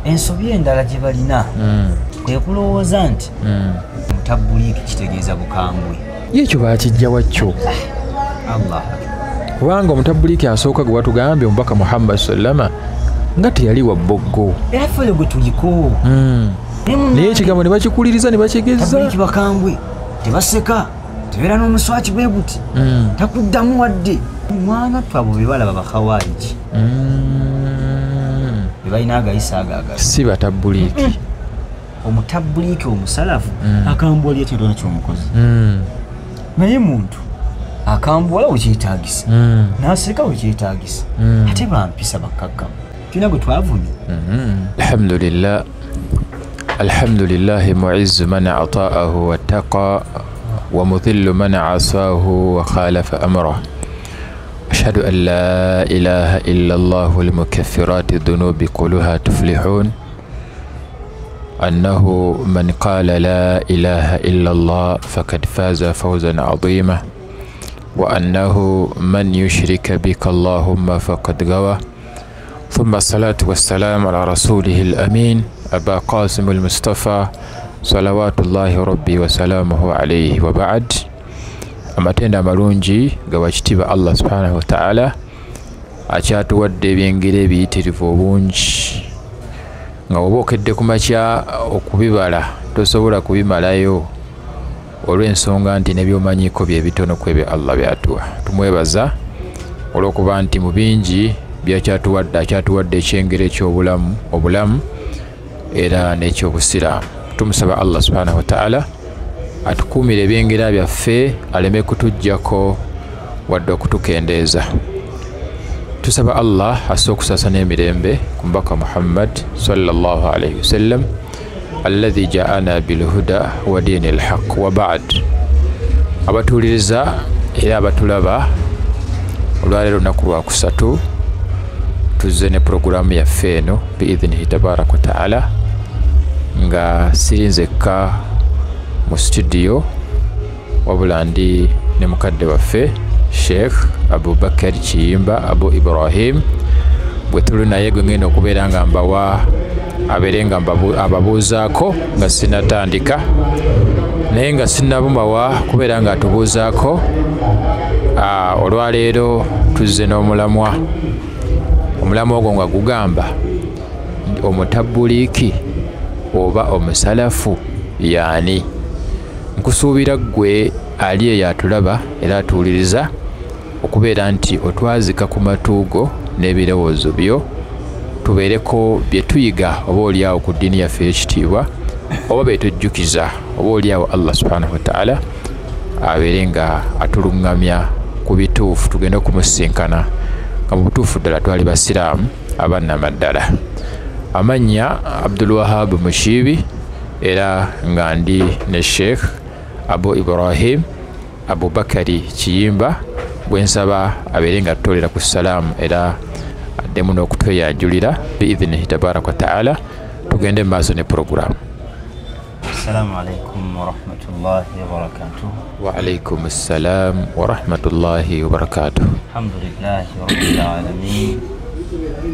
Ensobi endala gye balina kwe kulowooza nti mutabuliiki kitegeeza bukambwe. Ye ekyo bakijja wakyo. Allah. Kubanga omutabuliiki asooka gwe batugambye omubaka Muhammad sallama nga teyali wa bboggo. Era ffe gwe tuliko. Naye ekigambo ne bakikuliriza ne bakigezza. Tabuliiki bakambwe, tebaseka, tebeera n'omuswaki bwe guti. Takuddamu wadde. Mwana twabo be balaba bakhawariji. Be balina agayisa agaagala. Si batabuliiki. Omutabuliiki omusalafu akambuwala ekintu ky'omukozi. Naye muntu akambuwala wekyetaagisa. N'aseka wekyetaagisa. Ate bampisa bakkakkamu. Tulina gwe twavumye. Alhamdulillah. Alhamdulillahi mu'izzu man ata'ahu wattaqa wa mudhillu man 'asahu wa khalafa amrahu. Ashhadu an la ilaha illa Allahu al-mukaffirati dhunubi kulluha tuflihun. Annahu man qala la ilaha illa Allah faqad faza fawzan 'azima. Wa annahu man yushrika bika Allahumma faqad gawa. Thumma as-salatu was-salam ala rasulihi al-amin Aba Qasim al-Mustafa salawatullahi rabbi wa salamuhu alayhi wa ba'd. Amatenda amalungi gawakitiba Allah subhanahu wa ta'ala akyatuwadde ebyengera ebiyitirivu obungi nga oba okedde ku makya okubibala tosobola kubimalayo olw'ensonga nti n'ebyomanyiiko bye bitono ku ebyo Allah byatuwa. Tumwebaza olw'okuba nti mu bingi byakyatuwadde akyatuwadde ekyengera eky'obulamu obulamu era n'ekyobusiraamu. Tumusaba Allah subhanahu wa ta'ala atukuumire ebyengera byaffe aleme kutuggyako wadde okutukendeeza. Tusaba Allah asse okusaasa n'emirembe ku mubaka Muhammad sallallahu alayhi wasallam alladhi ja'ana bilhuda wa dinil haq wa ba'd. Abatuuliriza era abatulaba, olwaleero lunaku lwakusatu tuzze ne puroguramu yaffe eno biidhinihi tabaraka wa ta'ala nga siri nzekka mu studio wabula ndi ne mukadde waffe Sheikh Abubakar Kiyimba Abu Ibrahim bwe tuli naye gwe ngenda okubeera nga mbawa abeere nga ababuuzaako nga sinnatandika, naye nga sinnabumawa kubeera nga atubuuzaako. Olwaleero tuzze n'omulamwa. Omulamwa ogwo nga gugamba omutabuliiki oba omusalafu yaani. Nkusuubira ggwe ali eyo atulaba era atuwuliriza okubeera nti otwazika ku matuugo n'ebirowoozo byo tubeereko bye tuyiga oba oliawo ku ddiini yaffe ey'ekitiibwa oba bye tujjukiza oba oliawo Allah subhanahu wa ta'ala abeere nga atuluŋŋamya ku bituufu tugende okumusinkana nga mu butuufu ddala twali basiraamu abannamaddala. Amannya Abdul Wahab Mushibi era nga ndi ne Sheikh Abu Ibrahim Abubakari Kiyimba bwe nsaba abeere nga atutolera ku salaamu era addemu n'okutweyanjulira biidhinihi tabaraka wa ta'ala. Tugende mu maaso ne puroguramu. Assalamu alaikum wa rahmatullahi wa barakatuh. Wa alaikum assalam wa rahmatullahi wa barakatuh. Alhamdulillahi rabbil alamin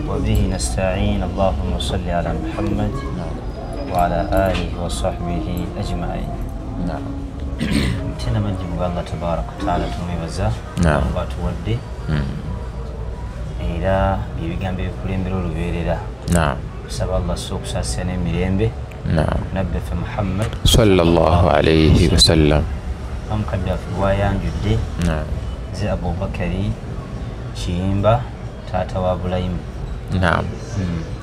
wa bihi nasta'in. Allahumma salli ala Muhammad wa ala alihi wa sahbihi ajma'in. Naam. Tena mangi mu Allah tabaraka wa ta'ala tumwebaza batuwadde era ebigambo ebikulembera olubeerera. Naam. Kusaba Allah asse okusaasira n'emirembe. Naam. Nabbi ffe Muhammad sallallahu alayhi wasallam. Omukadde waffe gwayanjudde. Naam. Nze Abubakari Kiyimba taata wa Bulayimu. Naam.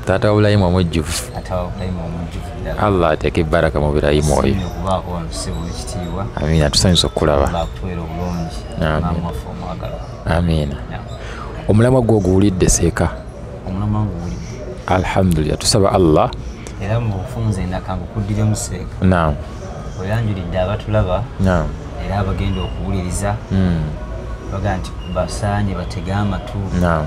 Taata wa Bulayimu omujjuvu. Taata wa Bulayimu omujjuvu ddala. Allah ateeke ebbaraka mu bulayimu oyo. Okubaako wano ssebo ekitiibwa. Amiina, tusanyuse okukulaba. Allah akutuweere obulungi. Amiina. Maama waffe omwagalwa. Amiina. Omulamwa gwo oguwulidde seeka? Omulamwa nguwulidde. Alhamdulillah, tusaba Allah era mu bufunze nakangu kuddiremu seeka. Naam. Oyanjulidde abatulaba. Naam. Era abagenda okuwuliriza. Baga nti basaanye batege amatu. Naam.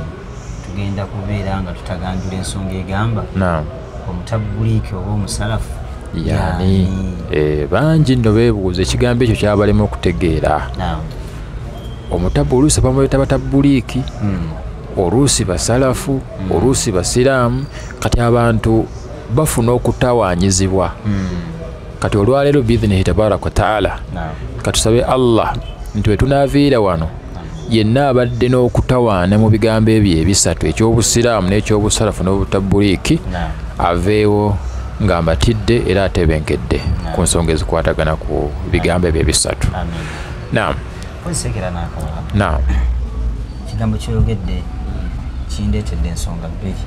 Tugenda kubeera nga tutaganjula ensonga egamba. Naam. Omutabuliiki oba omusalafu yaani. Bangi nno beebuuza ekigambo ekyo kyabalema okutegeera. Naam. Omutabu oluusi bamuyita batabuliiki, oluusi basalafu, oluusi basiraamu. Kati abantu bafuna okutawaanyizibwa. Kati olwaleero biidhinihi tabaraka wa taala katusabe Allah nti bwe tunaaviira wano yenna abadde n'okutawaana mu bigambo ebyo ebisatu, eky'obusiraamu n'ekyobusalafu n'obutabbuliiki, aveewo ng'amatidde era atebenkedde ku nsonga ezikwatagana ku bigambo ebyo ebisatu. Naam. Naam. Ekigambo kyoyogedde kindeetedde ensonga bbiri.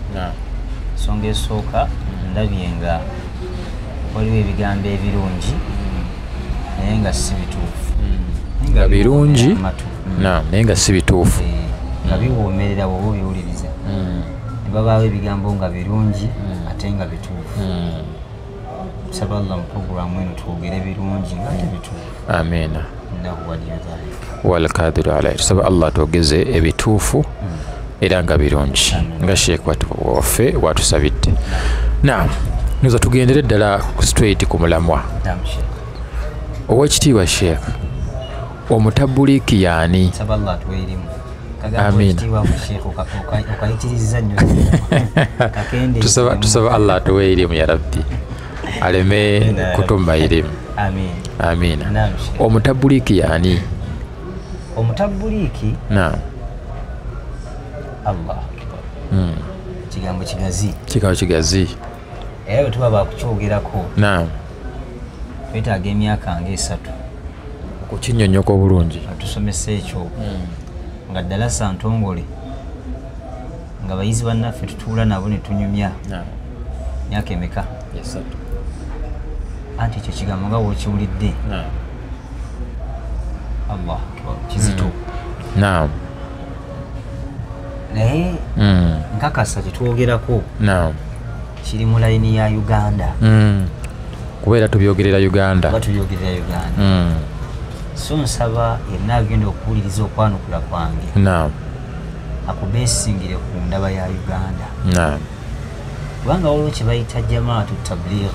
Ensonga esooka, ndabye nga waliwo ebigambo ebirungi naye nga si bituufu. Nga birungi naye nga si bituufu, nga biwoomerera bw'oba obiwuliriza. Ne babaawo ebigambo nga birungi ate nga bituufu. Tusaba Allah mu puroguramu eno twogere birungi nga ate bituufu. Amiina. Walkadiru alayhi. Tusaba Allah twogeze ebituufu era nga birungi nga Sheikh waffe watusabidde. Naam, nza tugendere ddala straight ku mulamwa. Owekitiibwa Sheikh, omutabbuliiki yaani? Tusaba Allah atuwe elimu ya Rabbi, aleme kutumba elimu. Amiina. Omutabbuliiki yaani? Omutabbuliiki, naam, Allah akbar, kigambo kigazi, kigambo kigazi era bwe tuba bakukyogerako, naam, twetaaga emyaka nga 3 okukinnyonnyoka obulungi atusomesa ekyo, nga ddala santongole nga bayizi bannaffe tutuula nabo ne tunyumya myaka emeka? 3. Anti ekyo kigambo nga bw'okiwulidde, Allah akbar, kizito. Naam. Naye nkakasa kyetwogerako, naam, kiri mu layini ya Uganda. Kubeera tubyogerera Uganda. Kuba tubyogerera Uganda. So nsaba yenna agenda okuwuliriza okwanukula kwange, naam, akubeesingire ku ndaba ya Uganda. Naam. Kubanga waliwo kye bayita jamaatu tabligh.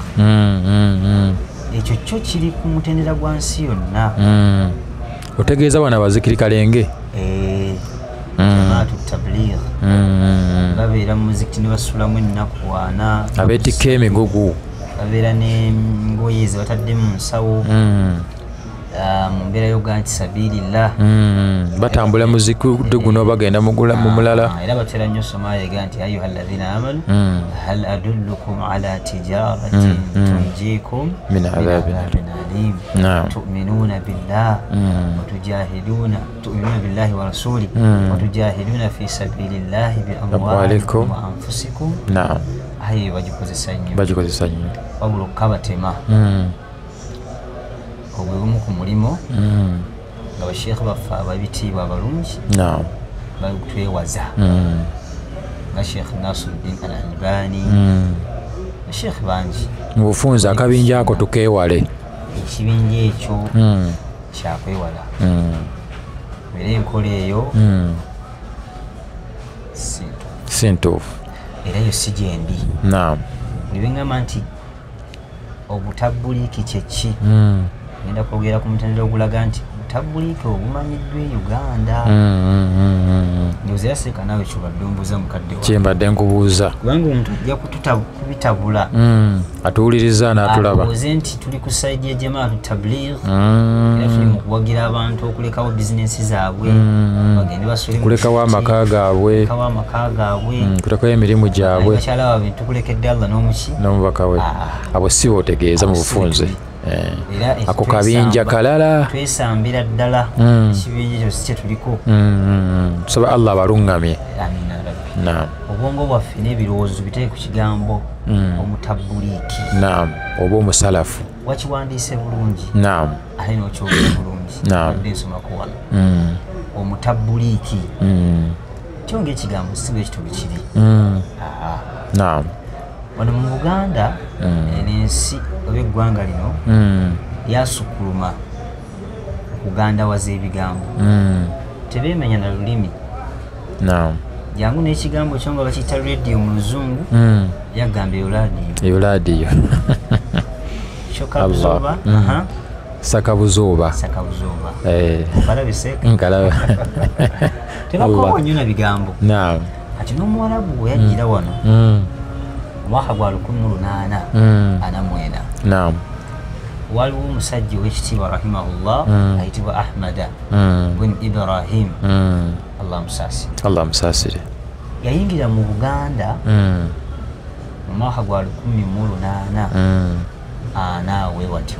Ekyo kyo kiri ku mutendera gwa nsi yonna. Otegeeza bano abazikiri kalenge? Jamaatu tabligh. Babeera mu muzikiti ne basulamu ennaku 4. Abeetikka emigugu. Babeera n'engoye ze batadde mu nsawo. Mu mbeera y'okugaa nti sabilillah. Batambula muzikiti guno bagenda mu mulala. Era batera nnyo Somalia ega nti ayuha alladhina amanu hal adullukum ala tijaratin tunjikum min adhabin alim tu'minuna billah wa tujahiduna tu'minuna billahi wa rasuli wa tujahiduna fi sabilillahi bi amwalikum wa anfusikum. Naam. Ayo bagikozesa nnyo. Bagikozesa nnyo. Wabula okukabatema. Ogwe gumu ku mulimo nga basheikh baffe ababitiibwa abalungi batwewaza, nga Sheikh Nasiruddin Al-Albani, basheikh bangi. Mu bufunze akabinja ako tukeewale. Ekibinja ekyo kyakwewala. Era enkola eyo si ntuufu. Era yo si gyendi. Naam. Buli bwe ŋŋamba nti obutabbuliiki kye ki, ngenda kwogera ku mutendera ogulaga nti obutabbuliiki obumanyiddwa e Uganda. Ndowooza era seeka naawe ky'obadde ombuuza mukadde wange. Kyembadde nkubuuza. Kubanga omuntu ajja kubitabula. Atuwuliriza n'atulaba. Alowooze nti tuli ku sayidi ya jamaatu tabligh, era tuli mu kuwagira abantu okulekawo bizinensi zaabwe, bagende basule mu kulekawo amaka gaabwe, kulekawo amaka gaabwe, kulekawo emirimu gyabwe. Bakyala baabwe tukulekedde Allah n'omuki n'omubaka we. Abo si b'otegeeza mu bufunze. Ako kabinja kalala twesambira ddala ekibinja ekyo si kye tuliko. Tusaba Allah abaluŋŋamye. Amiina Rabbi. Naam. Obwongo bwaffe n'ebirowoozo biteeke ku kigambo omutabbuliiki. Naam, oba omusalafu. Wakiwandiise bulungi. Naam. Ate n'okyogera bulungi. Naam. Badde nsomako wano. Omutabbuliiki. Kyo ng'ekigambo si bwe kityo bwe kiri. Naam. Wano mu Buganda ensi oba eggwanga lino lyasukkuluma okugandawaza ebigambo. Tebeemenya na lulimi. Naam. Jangu n'ekigambo kyo nga bakiyita radio mu Luzungu, yagamba eyo laadiyo. Eyo laadiyo. Kyokka Sakabuzoba. Sakabuzoba. Okalabe seeka? Nkalaba. Tebakoowa nnyo na bigambo. Naam. Kati n'Omuwarabu bwe yajjira wano, Mwaka gwa 1844. Naam. Waliwo omusajja ow'ekitiibwa rahimahullah ayitibwa Ahmada bin Ibrahim. Allah musaasire. Allah musaasire. Yayingira mu Buganda mu mwaka gwa 1804 we watyo.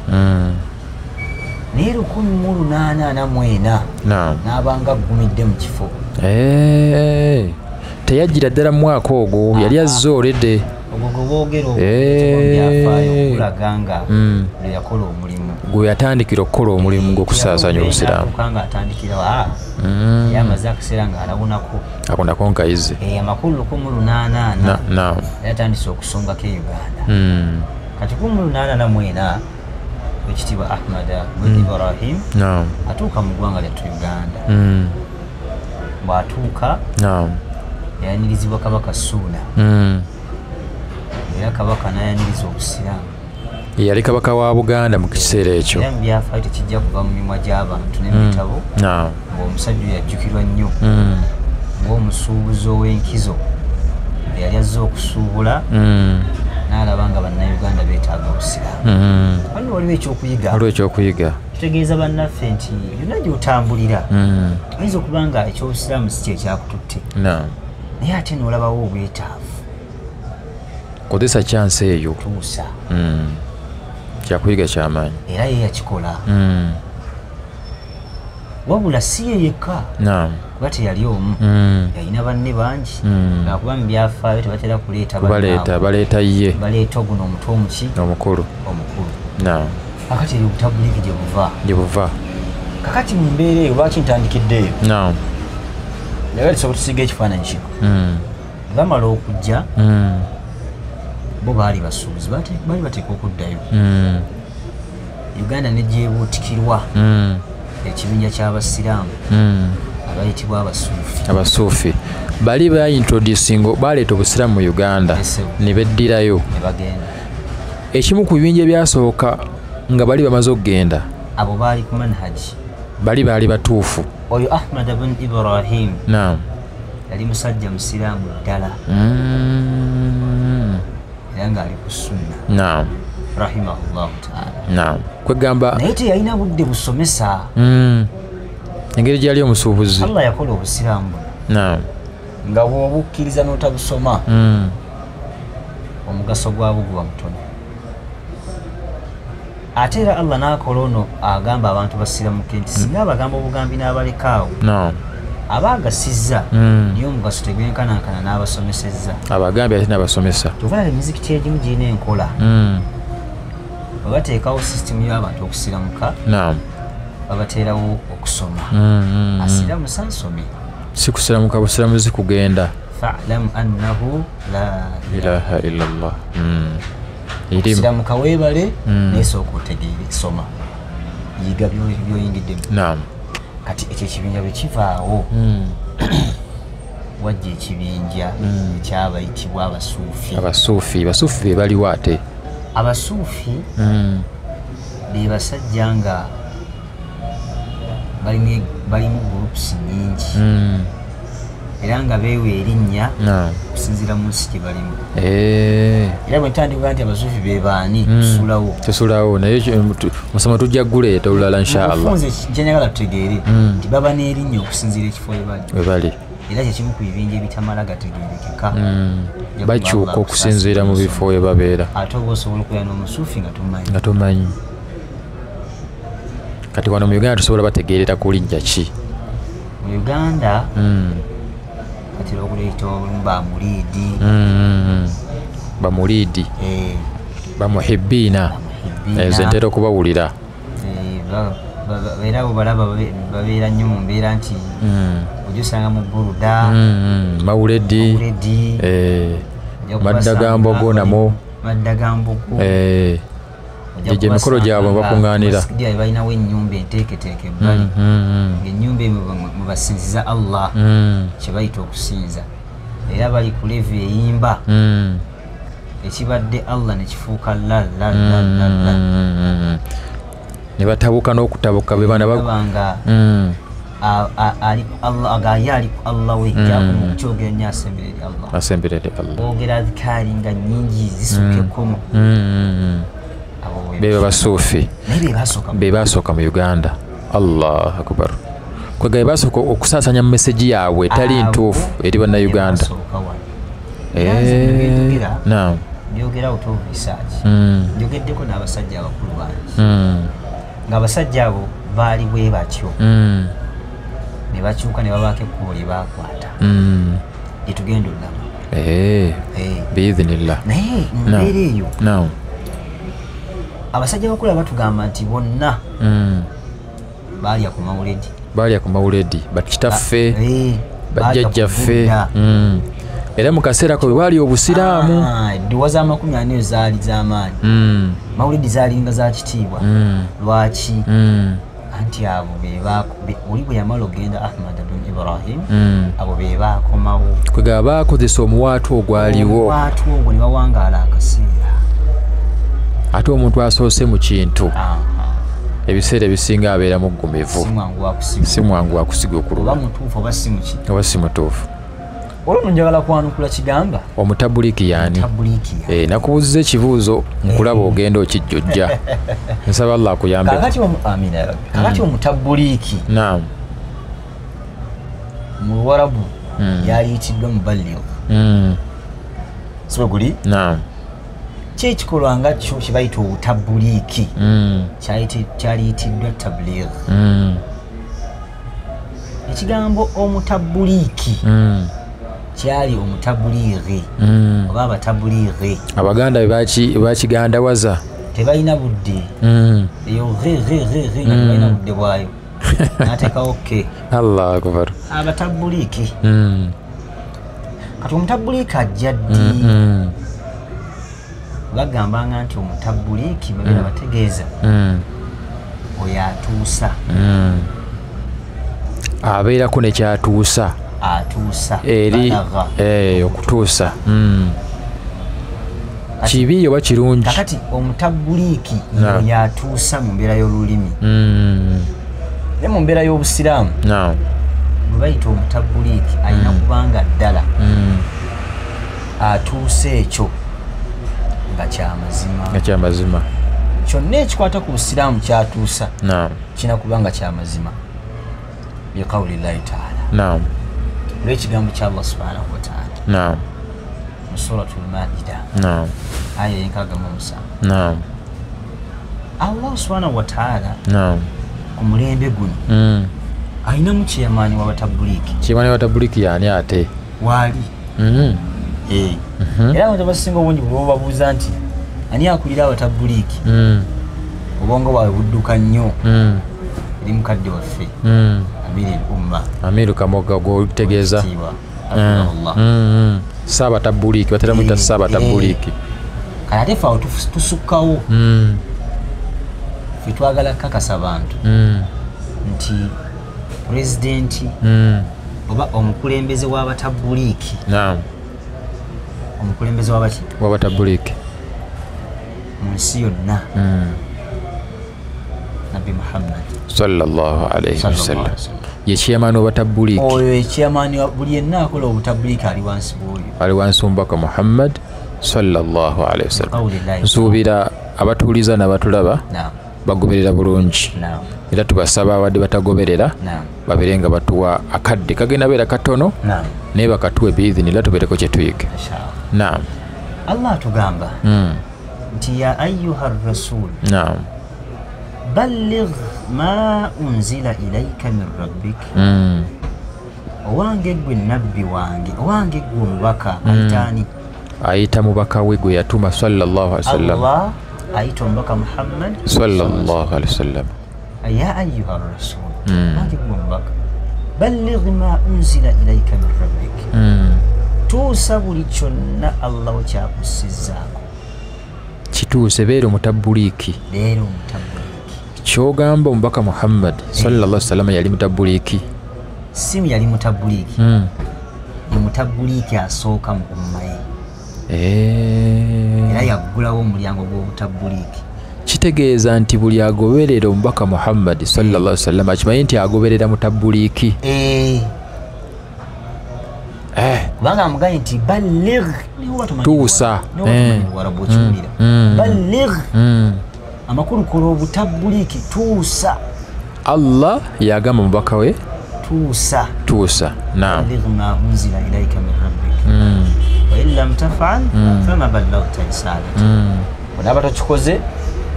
Naye 1844 n'abanga aggumidde mu kifo. Teyajjira ddala mu mwaka ogwo, yali azze olwedde. Ogwo gwe boogera obyafaayo okulaga nga lwe yakola omulimu. Gwe yatandikira okukola omulimu gw'okusaasaanya obusiraamu. Nga atandikirawo yali amaze akaseera ng'alabonako. Ako nako nkayize. Amakulu 1844 yali atandise okusongako e Uganda. Kati 1844 ekitiibwa Ahmada bin Ibrahim atuuka mu ggwanga lyattu Uganda. Bw'atuuka yayanirizibwa Kabaka Ssuuna. Era Kabaka n'ayaniriza obusiraamu. Yali Kabaka wa Buganda mu kiseera ekyo. Era mu byafaayo tekijja kuva mu mimwa gy'abantu ne mu bitabo ng'omusajja oyo yajjukirwa nnyo ng'omusuubuzi ow'enkizo eyali azze okusuubula n'alaba nga bannayuganda beetaaga obusiraamu. Wano waliwo ekyokuyiga. Waliwo ekyokuyiga. Kitegeeza bannaffe nti yonna gy'otambulira oyinza okuba nga ekyobusiraamu si kye kyakututte. Naye ate n'olabawo obwetaavu. Kozesa chance eyo. Tuusa. Kyakuyiga kyamaanyi. Era ye yakikola. Wabula si ye yekka. Kuba teyali omu. Yalina banne bangi. Lwakuba mu byafaayo tebatera kuleeta bannaabwe. Baleeta ye. Baleeta guno omutwe omuki? Omukulu. Omukulu. Kakati eri obutabuliiki gye buva. Gye buva. Kakati mu mbeera eyo lwaki ntandikiddeeyo? Naye tusobola tusiiga ekifaananyi kino. Bamala okujja bo baali basuubuzi baali bateekwa okuddayo. Uganda ne gyebuutikirwa ekibinja ky'abasiraamu abayitibwa abasuufi. Abasuufi bali baintroducinga baleeta obusiraamu mu Uganda ne beddirayo. Ne bagenda. Ekimu ku bibinja ebyasooka nga bali bamaze okugenda. Abo baali ku manhaji. Bali baali batuufu. Oyo Ahmad bin Ibrahim yali musajja musiraamu ddala. Era ng'ali ku sunna. Rahimahullahu ta'ala. Kwegamba naye teyalina budde busomesa. Engeri gyali omusuubuzi. Allah yakola obusiraamu buno. Nga bw'obukkiriza n'otabusoma omugaso gwabwo guba mutono. Ate era Allah n'akola ono agamba abantu basiramuke nti singa abagamba obugambi n'abalekaawo aba agasizza naye omugaso tegwenkanankana n'abasomesezza. Abagambye ate n'abasomesa. Kyova emizikiti egimu girina enkola. Bwe bateekawo sisitimu y'abantu okusiramuka babateerawo okusoma. Asiramusa asome. Si kusiramuka busiramuzi kugenda. Fa'lam annahu la ilaha illallah. Okusiramuka weebale naye sooka otegeere soma. Yiga by'oyingiddemu. Kati ekyo ekibinja bwe kivaawo wajja ekibinja ekyabayitibwa abasuufi. Abasuufi, basuufi be baliwo ate. Abasuufi be basajja nga balimu groups nnyingi era nga beewa erinnya okusinziira mu nsi gye balimu. Era bwe ntandika nti abasuufi be baani tusulawo. Tusulawo naye musomo tujja kuguleeta olulala inshallah. Mufunze kye njagala tutegeere nti baba n'erinnya okusinziira ekifo we bali. We bali. Era kye kimu ku bibinja ebitamala gategeerekeka. Bakyuka okusinziira mu bifo we babeera. Ate oba osobola okubeera n'omusuufi nga tomanyi. Nga tomanyi. Kati wano mu Uganda tusobola bategeerera ku linnya ki? Mu Uganda batera okuleeta bamuriidi. Bamuriidi. Bamuhibbiina. Ezo ntera okubawulira. Era abo balaba babeera nnyo mu mbeera nti ojja osanga mu Buruda, Mawuledi, Maddagambogo namo. Maddagambogo. Gye emikolo gyabwe bakuŋŋaanira. Balinawo ennyumba enteeketeeke ebbali. Ng'ennyumba eno mwe basinziza Allah kye bayita okusinza. Era bali ku level eyimba. Ekibadde Allah ne kifuuka la la la la la. Ne batabuka n'okutabuka be baana banga Allah ali Allah we jakukyogera nnyo asemberere Allah, asemberere Allah, ogera adhikari nga nnyingi zisukeko. Beba basuufi be basooka mu Uganda. Allah akbar. Kwega basooka okusaasanya message yaabwe etali ntuufu eri bannayuganda. Naam, njogera out of research, njogeddeko n'abasajja abakulu bangi, ng'abasajja abo baali bwe batyo, ne bakyuka ne babaako ekkubo lye baakwata lyetugenda olaba biidhinillah. Naye mu mbeera eyo abasajja abakulu batugamba nti bonna baalya ku mawuledi, baalya ku mawuledi, bakitaffe, bajjajjaffe. Era mu kaseera ko bwali obusiraamu, edduwa za 40 zaali z'amaanyi, mawuledi zaalinga za kitiibwa. Lwaki? Anti abo oli bwe yamala ogenda Ahmad bin Ibrahim, abo be baakomawo. Kwegaba baakozesa omuwaatu ogwaliwo, omuwaatu ogwo ne bawangaala akaseera. Ate omuntu asoose mu kintu ebiseera ebisinga abeera muggumivu, si mwangu wa kusiga okulula, oba mutuufu oba si muki, oba si mutuufu. Olwo njagala kwanukula kigamba omutabuliki yaani. Nakubuuziza ekibuuzo nkulaba ogenda okijjojja. Nsaba Allah akuyambe. Kakati amina ya Rabbi. Kakati omutabuliki, naam, mu Luwarabu yaliyitiddwa muballigh. Sibe guli? Naam. Ki ekikolwa nga kyo kye bayita obutabuliki kyaliyitiddwa tabligh. Ekigambo omutabuliki kyali omutabulighi oba abatabulighi. Abaganda bakigandawaza, tebalina budde eyo ghe ghe ghe ghe nga tebalina budde bwayo, n'ateekawo ke Allah akbar, abatabuliki. Kati omutabuliki ajja ddi? Bagambanga nti omutabuliki babeera bategeeza oyo atuusa, abeerako nekyatuusa, atuusa eri okutuusa. Kibi oba kirungi? Kakati omutabuliki oyo atuusa mu mbeera y'olulimi, ne mu mbeera y'obusiraamu bwe bayita omutabuliki alina kubanga ddala atuusa ekyo nga kyamazima, nga kyamazima. Kyonna ekikwata ku busiraamu kyatuusa kina kubanga kyamazima, biqawli llahi taala. Naam, olw'ekigambo kya Allah subhanahu wa taala. Naam, mu Suratul Maida. Naam, aya y'enkaga mu 7. Naam, Allah subhanahu wa taala, naam, ku mulembe guno alinamu kyeyamaanyi w'abatabuliki. Kyeyamaanyi w'abatabuliki yaani ate waali? Era abantu abasinga obungi bwe bababuuza nti ani akulira abatabuliki, obwongo bwabwe budduka nnyo eri mukadde waffe Amiri al-Umma, Amiru Kamoga gw'otegeeza Saabatabuliki, batera muyita Saabatabuliki. Kale ate ffe awo tusukkawo, ffe twagala kakasa bantu nti pulezidenti oba omukulembeze w'abatabuliki, naam, omukulembeze w'abaki, w'abatabuliki mu nsi yonna, Nabbi Muhammad sallallahu alayhi wasallam ye chairman w'abatabuliki. Oyo ye chairman buli yenna akola obutabuliki ali wansi bw'oyo, ali wansi w'omubaka Muhammad sallallahu alayhi wasallam. Nsuubira abatuuliza n'abatulaba bagoberera bulungi, era tubasaba abadde batagoberera babeere nga batuwa akadde kagenda beera katono, naye bakatuwe biidhinillah tubeereko kye tuyiga. Naam, Allah atugamba nti ya ayyuha rasul, naam, balligh ma unzila ilayka min rabbik. Owange gwe nabbi wange, owange gwe omubaka, ayitaani? Ayita mubaka we gwe yatuma sallallahu alaihi wasallam. Allah ayita omubaka Muhammad sallallahu alaihi wasallam, ya ayyuha rasul, owange gwe omubaka, balligh ma unzila ilayka min rabbik, tuusa buli kyonna Allah kyakussizzaako. Kituuse, beera omutabuliiki. Beera omutabuliiki. Kyogamba omubaka Muhammad sallallahu alaihi wasallam yali mutabuliiki? Simu yali mutabuliiki. Ye mutabuliiki asooka mu umma ye. Era yaggulawo omulyango gw'obutabuliiki. Kitegeeza nti buli agoberera omubaka Muhammad sallallahu alaihi wasallam akimanyi nti agoberera mutabuliiki. Kubanga amugambye nti balligh, tuusa. Balligh amakulu kola obutabuliki, tuusa. Allah yagamba mubaka we tuusa, tuusa. Naam. Balligh ma unzila ilayka min rabbik wa in lam taf'al fama ballaghta risalata. Onaaba tokikoze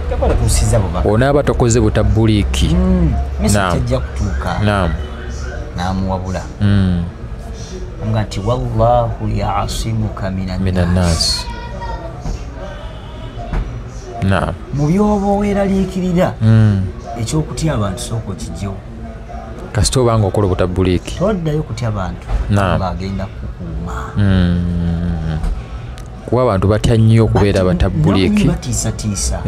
tokola tuusiza bubaka, onaaba tokoze butabuliki. Naam. Tejja kutuuka. Naam. N'amuwabula nga nti wallahu ya'asimuka minan nas. Naam. Mu byoba weeraliikirira ekyokutya abantu sooka okijjewo. Kasita obanga okola obutabuliki toddayo kutya abantu. Naam. Agenda kukuuma. Kuba abantu batya nnyo okubeera abatabuliki, batiisatiisa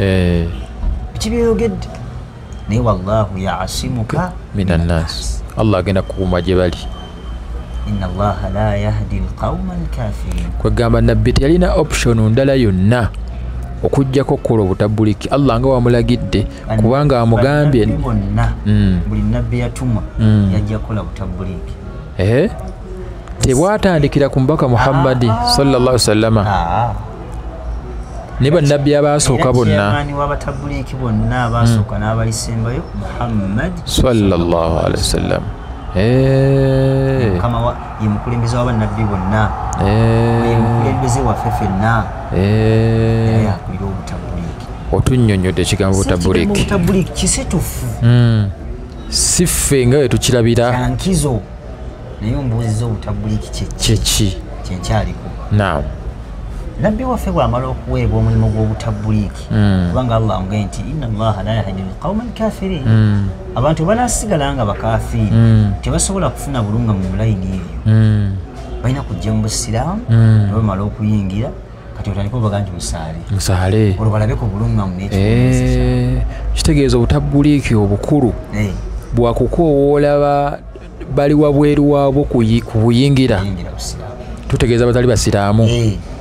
biki byeyogedde, naye wallahu ya'asimuka minan nas, Allah agenda kukuuma gye bali. Inna Allaha la yahdi al-qawma al-kafirin. Kwegamba nabbi teyalina option ndala yonna okujjako okukola obutabuliki Allah nga wamulagidde, kubanga amugambye bonna buli nabbi yatumwa yajja kukola butabuliki. Tebwatandikira ku mubaka Muhammad sallallahu alaihi wasallam. Ne bannabbi abasooka bonna, chairman w'abatabuliki bonna abasooka n'abalisembayo Muhammad sallallahu alaihi wasallam. Mukama ye mukulembeze w'abannabbi bonna, ye mukulembeze waffe ffenna. Era yakulira obutabuliki. Otunnyonnyodde ekigambo butabuliki. Obutabuliki kisitufu. Si ffe nga bwe tukirabira kyankizo, naye ombuuziza obutabuliki kyeki kyenkyaliko. Naam. Nabbi waffe bw'amala okuweebwa omulimu gw'obutabuliki, kubanga Allah amugambye nti inna Allaha la yahdi al-qawma al-kafirin, abantu banaasigala nga bakafiiri, tebasobola kufuna bulungamu mu layini eyo. Balina kujja mu busiraamu, ne bamala okuyingira kati otandika obaga nti musaale, musaale, olwo balabe ku bulungamu n'ekibonerezo. Kitegeeza obutabuliki obukulu bwakukoowoola bali wabweru waabwo ku buyingira, tutegeeza batali basiraamu.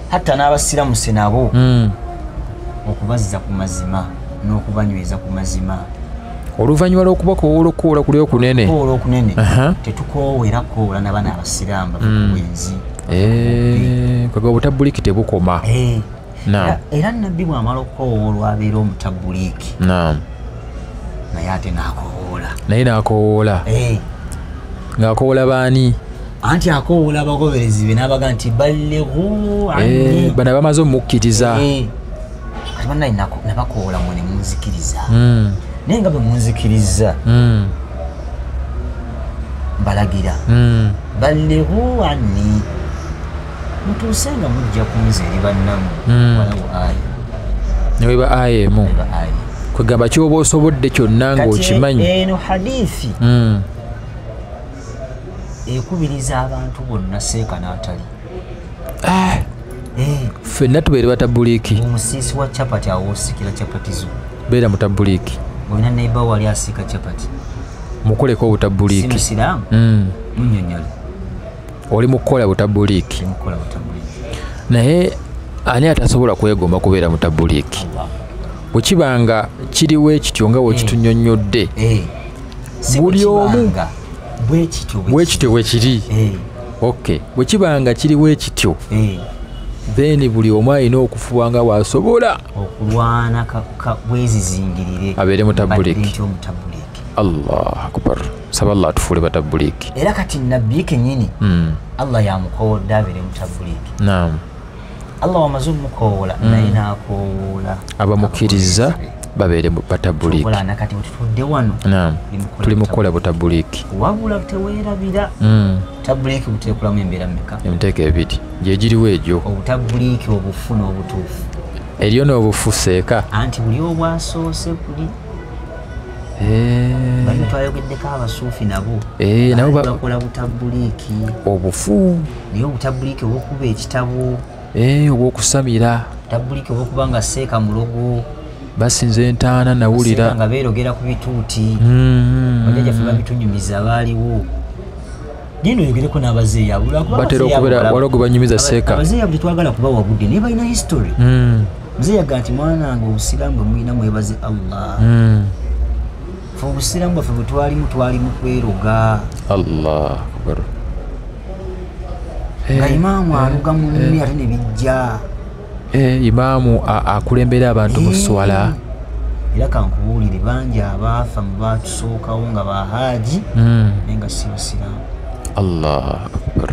Hatta n'abasiramuse nabo okubazza ku mazima n'okubanyweza ku mazima. Oluvannyuma lw'okubakowoola okukoola kuli okunene, okukoola okunene, tetukoowera kukoola n'abaana abasiraamu bava ku bwenzi. Kwega obutabuliki tebukoma. Naam. Era nabbi bw'amala okukowoolwa abeera omutabuliki. Naam. Naye ate n'akowoola. Naye n'akowoola. Ng'akowoola baani? Anti akowoola abagoberezi be n'abaga nti ballighu anni. Bano bamaze omukkiriza. Kati bannaye nabakowoola mmwe ne munzikiriza. Naye nga bwe munzikiriza mbalagira ballighu anni, mutuuse nga mujja kunze eri bannammwe. Walawo aya ne weba aya emu kwegamba ky'oba osobodde kyonna ng'okimanyi. Eno hadithi ekubiriza abantu bonna seeka n'atali. Ffenna tubeere batabuliki. Omusiisi wa chapati awo osikira chapati zo, beera mutabuliki. Olina neighbor wali asiika chapati, mukoleko obutabuliki. Si musiraamu, munnyonnyole oli mukukola butabuliki. Naye ani atasobola kwegomba kubeera mutabuliki? Bwe kibanga kiriwo ekityo nga bwe kitunyonnyodde, buli omu bwekityo bwe kiri. Okay, bwe kibanga kiriwo ekityo, then buli omu alina okufuba nga bw'asobola okulwana bwezizingirire abeere mutabuliki. Allah akbar. Saba Allah atufuule batabuliki. Era kati nabbi kennyini Allah yamukoowodde abeere mutabuliki. Naam. Allah wamaze omukowoola naye n'akowoola abamukkiriza babeere batabuliki. Nakati bwe tutudde wano tuli mu kukola butabuliki. Wabula teweerabira tabuliki buteekulamu embeera mmeka? Emiteeko ebiri gye giriwo egyo, obutabuliki obufu n'obutuufu. Eriyo n'obufu seeka, anti buli obwasoose kuli bali twayogeddeko abasuufi nabo nabo bakola butabuliki obufu, naye obutabuliki obwokuba ekitabo, obwokusamira, butabuliki obwokuba nga seeka mulogo, basinza entaana nawulira nga beerogera ku bituuti. Bajjajjaffe babitunyumiza baaliwo. Genda oyogereko n'abazeeyi abo, batera okubeera waliwo gwe banyumiza seeka. Abazeeyi abo tetwagala kubawa budde, naye balina history. Muzeeyi yagamba nti mwana wange obusiraamu bwe mulina mwebaze Allah. Ffe obusiraamu bwaffe bwe twalimu twali mu kweroga. Allah akbar. Nga imaamu aluga mu nnimi ate ne bijja. Imaamu akulembera abantu mu swala. Era kankubuulire bangi abaafa mu baatusookawo nga bahaaji naye nga si basiraamu. Allah akbar.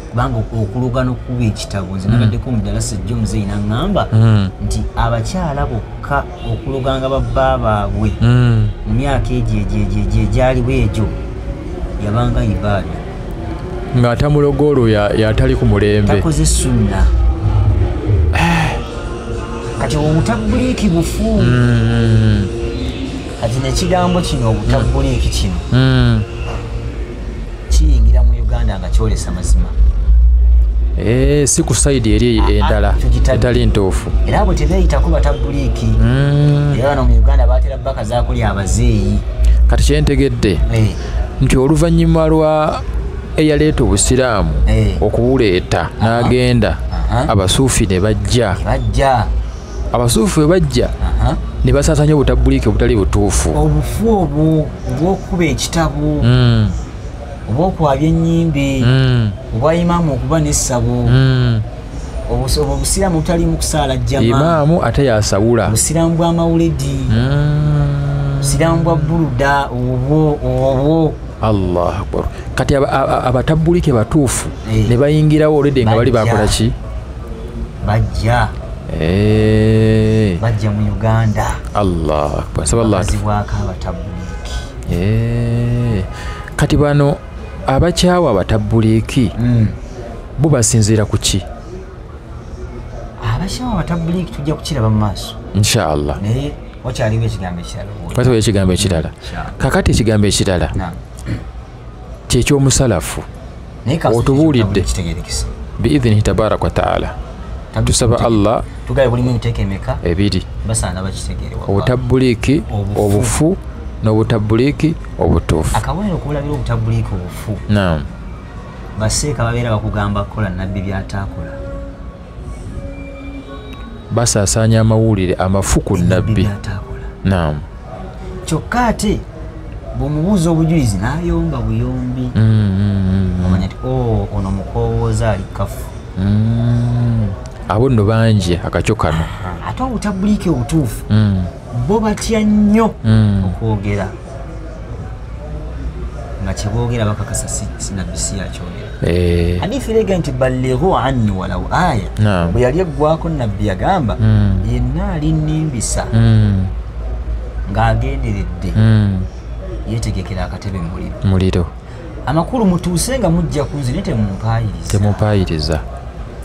Kubanga okuloga n'okukuba ekitabo, nze nabaddeko mu ddalasa ejjo muzeeyi n'aŋŋamba nti abakyala bokka okuloganga babba baabwe mu myaka egyo egyo egyaliwo egyo yabanga ibaada. Ng'atamuloga olwo yatali ku mulembe. Takoze sunna. Kati obutabbuliiki bufu. Kati n'ekigambo kino obutabbuliiki kino kiyingira mu Uganda nga kyolesa mazima. Si ku sayidi eri endala etali ntuufu. Era abo tebeeyitako batabbuliiki. Era wano mu Uganda baatera bakazaako lya abazeeyi. Kati kyentegedde nti oluvannyuma lwa eyaleeta obusiraamu okubuleeta n'agenda abasuufi ne bajja. Abasuufi bwe bajja ne basaasaanya obutabbuliiki obutali butuufu. Obufu obwo obw'okukuba ekitabo, obw'okwabya ennyimbe, obwa imaamu okuba n'essabo, obusiraamu obutaliimu kusaala jjama. Imaamu ate yasawula. Obusiraamu bw'amawuledi, obusiraamu bwa buluda, obwo obwo. Allah akbar. Kati abatabbuliiki batuufu ne bayingirawo olwedde nga bali bakola ki? Bajja. Bajja mu Uganda. Allah akbar. Saba Allah. Bazibwako abatabbuliiki. Kati bano abakyawa abatabbuliiki bo basinziira ku ki? Abakyawa abatabbuliiki tujja kukiraba mu maaso. Inshallah. Naye wakyaliwo ekigambo ekirala. Waliwo ekigambo ekirala. Kakati ekigambo ekirala kyekyomusalafu otubuulidde biidhinihi tabaraka wa taala. Tusaba Allah tugaye bulimu emiteeko emeka? Ebiri. Basaana bakitegeere. Obutabbuliiki obufu n'obutabbuliiki obutuufu. Akabonero okulabira obutabbuliiki obufu. Naam. Baseeka babeera bakugamba kukola nabbi by'ataakola. Basaasaanya amawulire amafu ku nabbi. Naam. Kyokka ate bw'omubuuza obujulizi n'ayomba buyombi. Omanya nti ono mukoowooza ali kafu. Abo nno bangi akakyo kano. Ate obutabbuliiki obutuufu bo batya nnyo okwogera nga kyeboogera bakakasa si nabbi si yakyogera. Hadithi erega nti ballighu anni walau aya. Bwe yali eggwako nabbi yagamba yenna alinnimbisa ng'agenderedde yeetegekera akatebe mu muliro. Amakulu mutuuse nga mujja ku nze naye temumpaayiriza. Temumpaayiriza.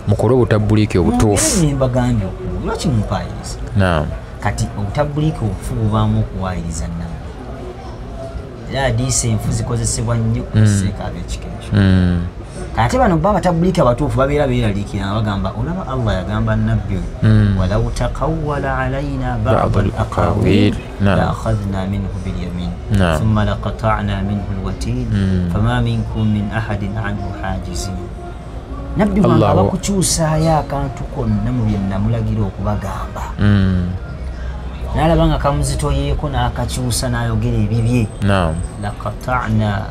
Mukole obutabbuliiki obutuufu. Mwogere mbagambye okuwulira, lwaki mumpaayiriza? Naam. Kati obutabbuliiki obufu bubaamu okuwaayiriza nabbi. Era hadiisi enfu zikozesebwa nnyo okuseeka ab'ekika ekyo. Ate bano bo abatabbuliiki abatuufu babeera beeraliikirira nga bagamba olaba Allah yagamba nabbi oyo walau taqawwala alayna ba'da al-aqaawil la akhadhna minhu bilyamin thumma laqata'na minhu alwatin fama minkum min ahadin anhu hajizin. Nabbi wange abakukyusaayo akantu konna mu bye namulagira okubagamba. N'alaba nga kamuzitoyeeko n'akakyusa n'ayogera ebibye. Laqata'na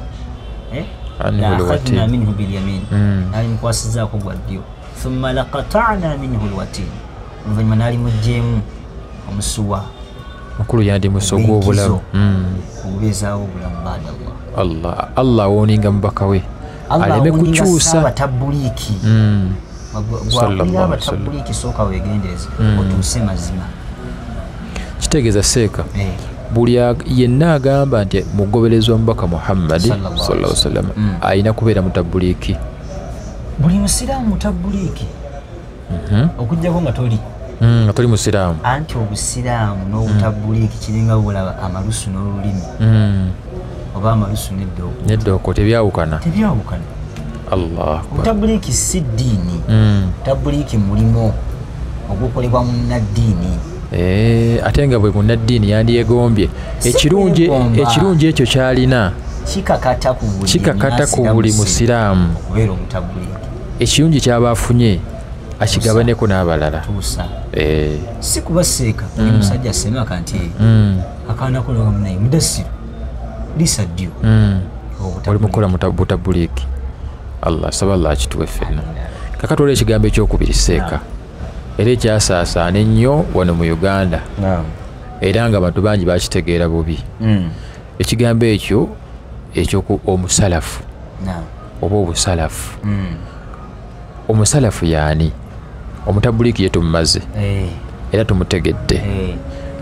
laakhadhna minhu bilyamin, n'alimukwasizaako gwa ddyo. Thumma laqata'na minhu alwatin, oluvannyuma n'alimuggyeemu omusuwa. Mukulu yandimusa ogw'obulamu. Ogubeezaawo obulamu baada Allah. Allah awooninga mubaka we aleme kukyusa abatabbuliiki. Bw'awulira abatabbuliiki sooka weegendereze otuuse mazima. Kitegeeza seeka buli yenna agamba nti mugoberezi wa mubaka Muhammad sallallahu alaihi wasallam alina kubeera mutabbuliiki. Buli musiraamu mutabbuliiki okuggyako nga toli nga toli musiraamu. Anti obusiraamu n'obutabbuliiki kiringa bw'olaba amalusu n'olulimi oba amalusu n'eddooko. N'eddooko tebyawukana. Tebyawukana. Allah akbar. Obutabbuliiki si ddiini. Obutabbuliiki mulimu ogukolebwa munnaddiini. Ate nga bwe munnaddiini yandyegombye ekirungi ekyo kyalina kikakata ku buli musiraamu okubeera omutabbuliiki. Ekirungi ky'aba afunye Akigabaneko n'abalala. Si kubaseeka oli musajja asemaka nti akaana ko naye Mudassiru lisa ddyo. Oli mukola mutabuliiki. Allah saba Allah akituwe ffenna. Kakati olwo ekigambo ekyokubiri seeka era ekyasaasaana ennyo wano mu Uganda. Era nga abantu bangi bakitegeera bubi. Ekigambo ekyo ekyoku omusalafu oba obusalafu. Omusalafu yaani? Omutabuliiki ye tumumaze era tumutegedde.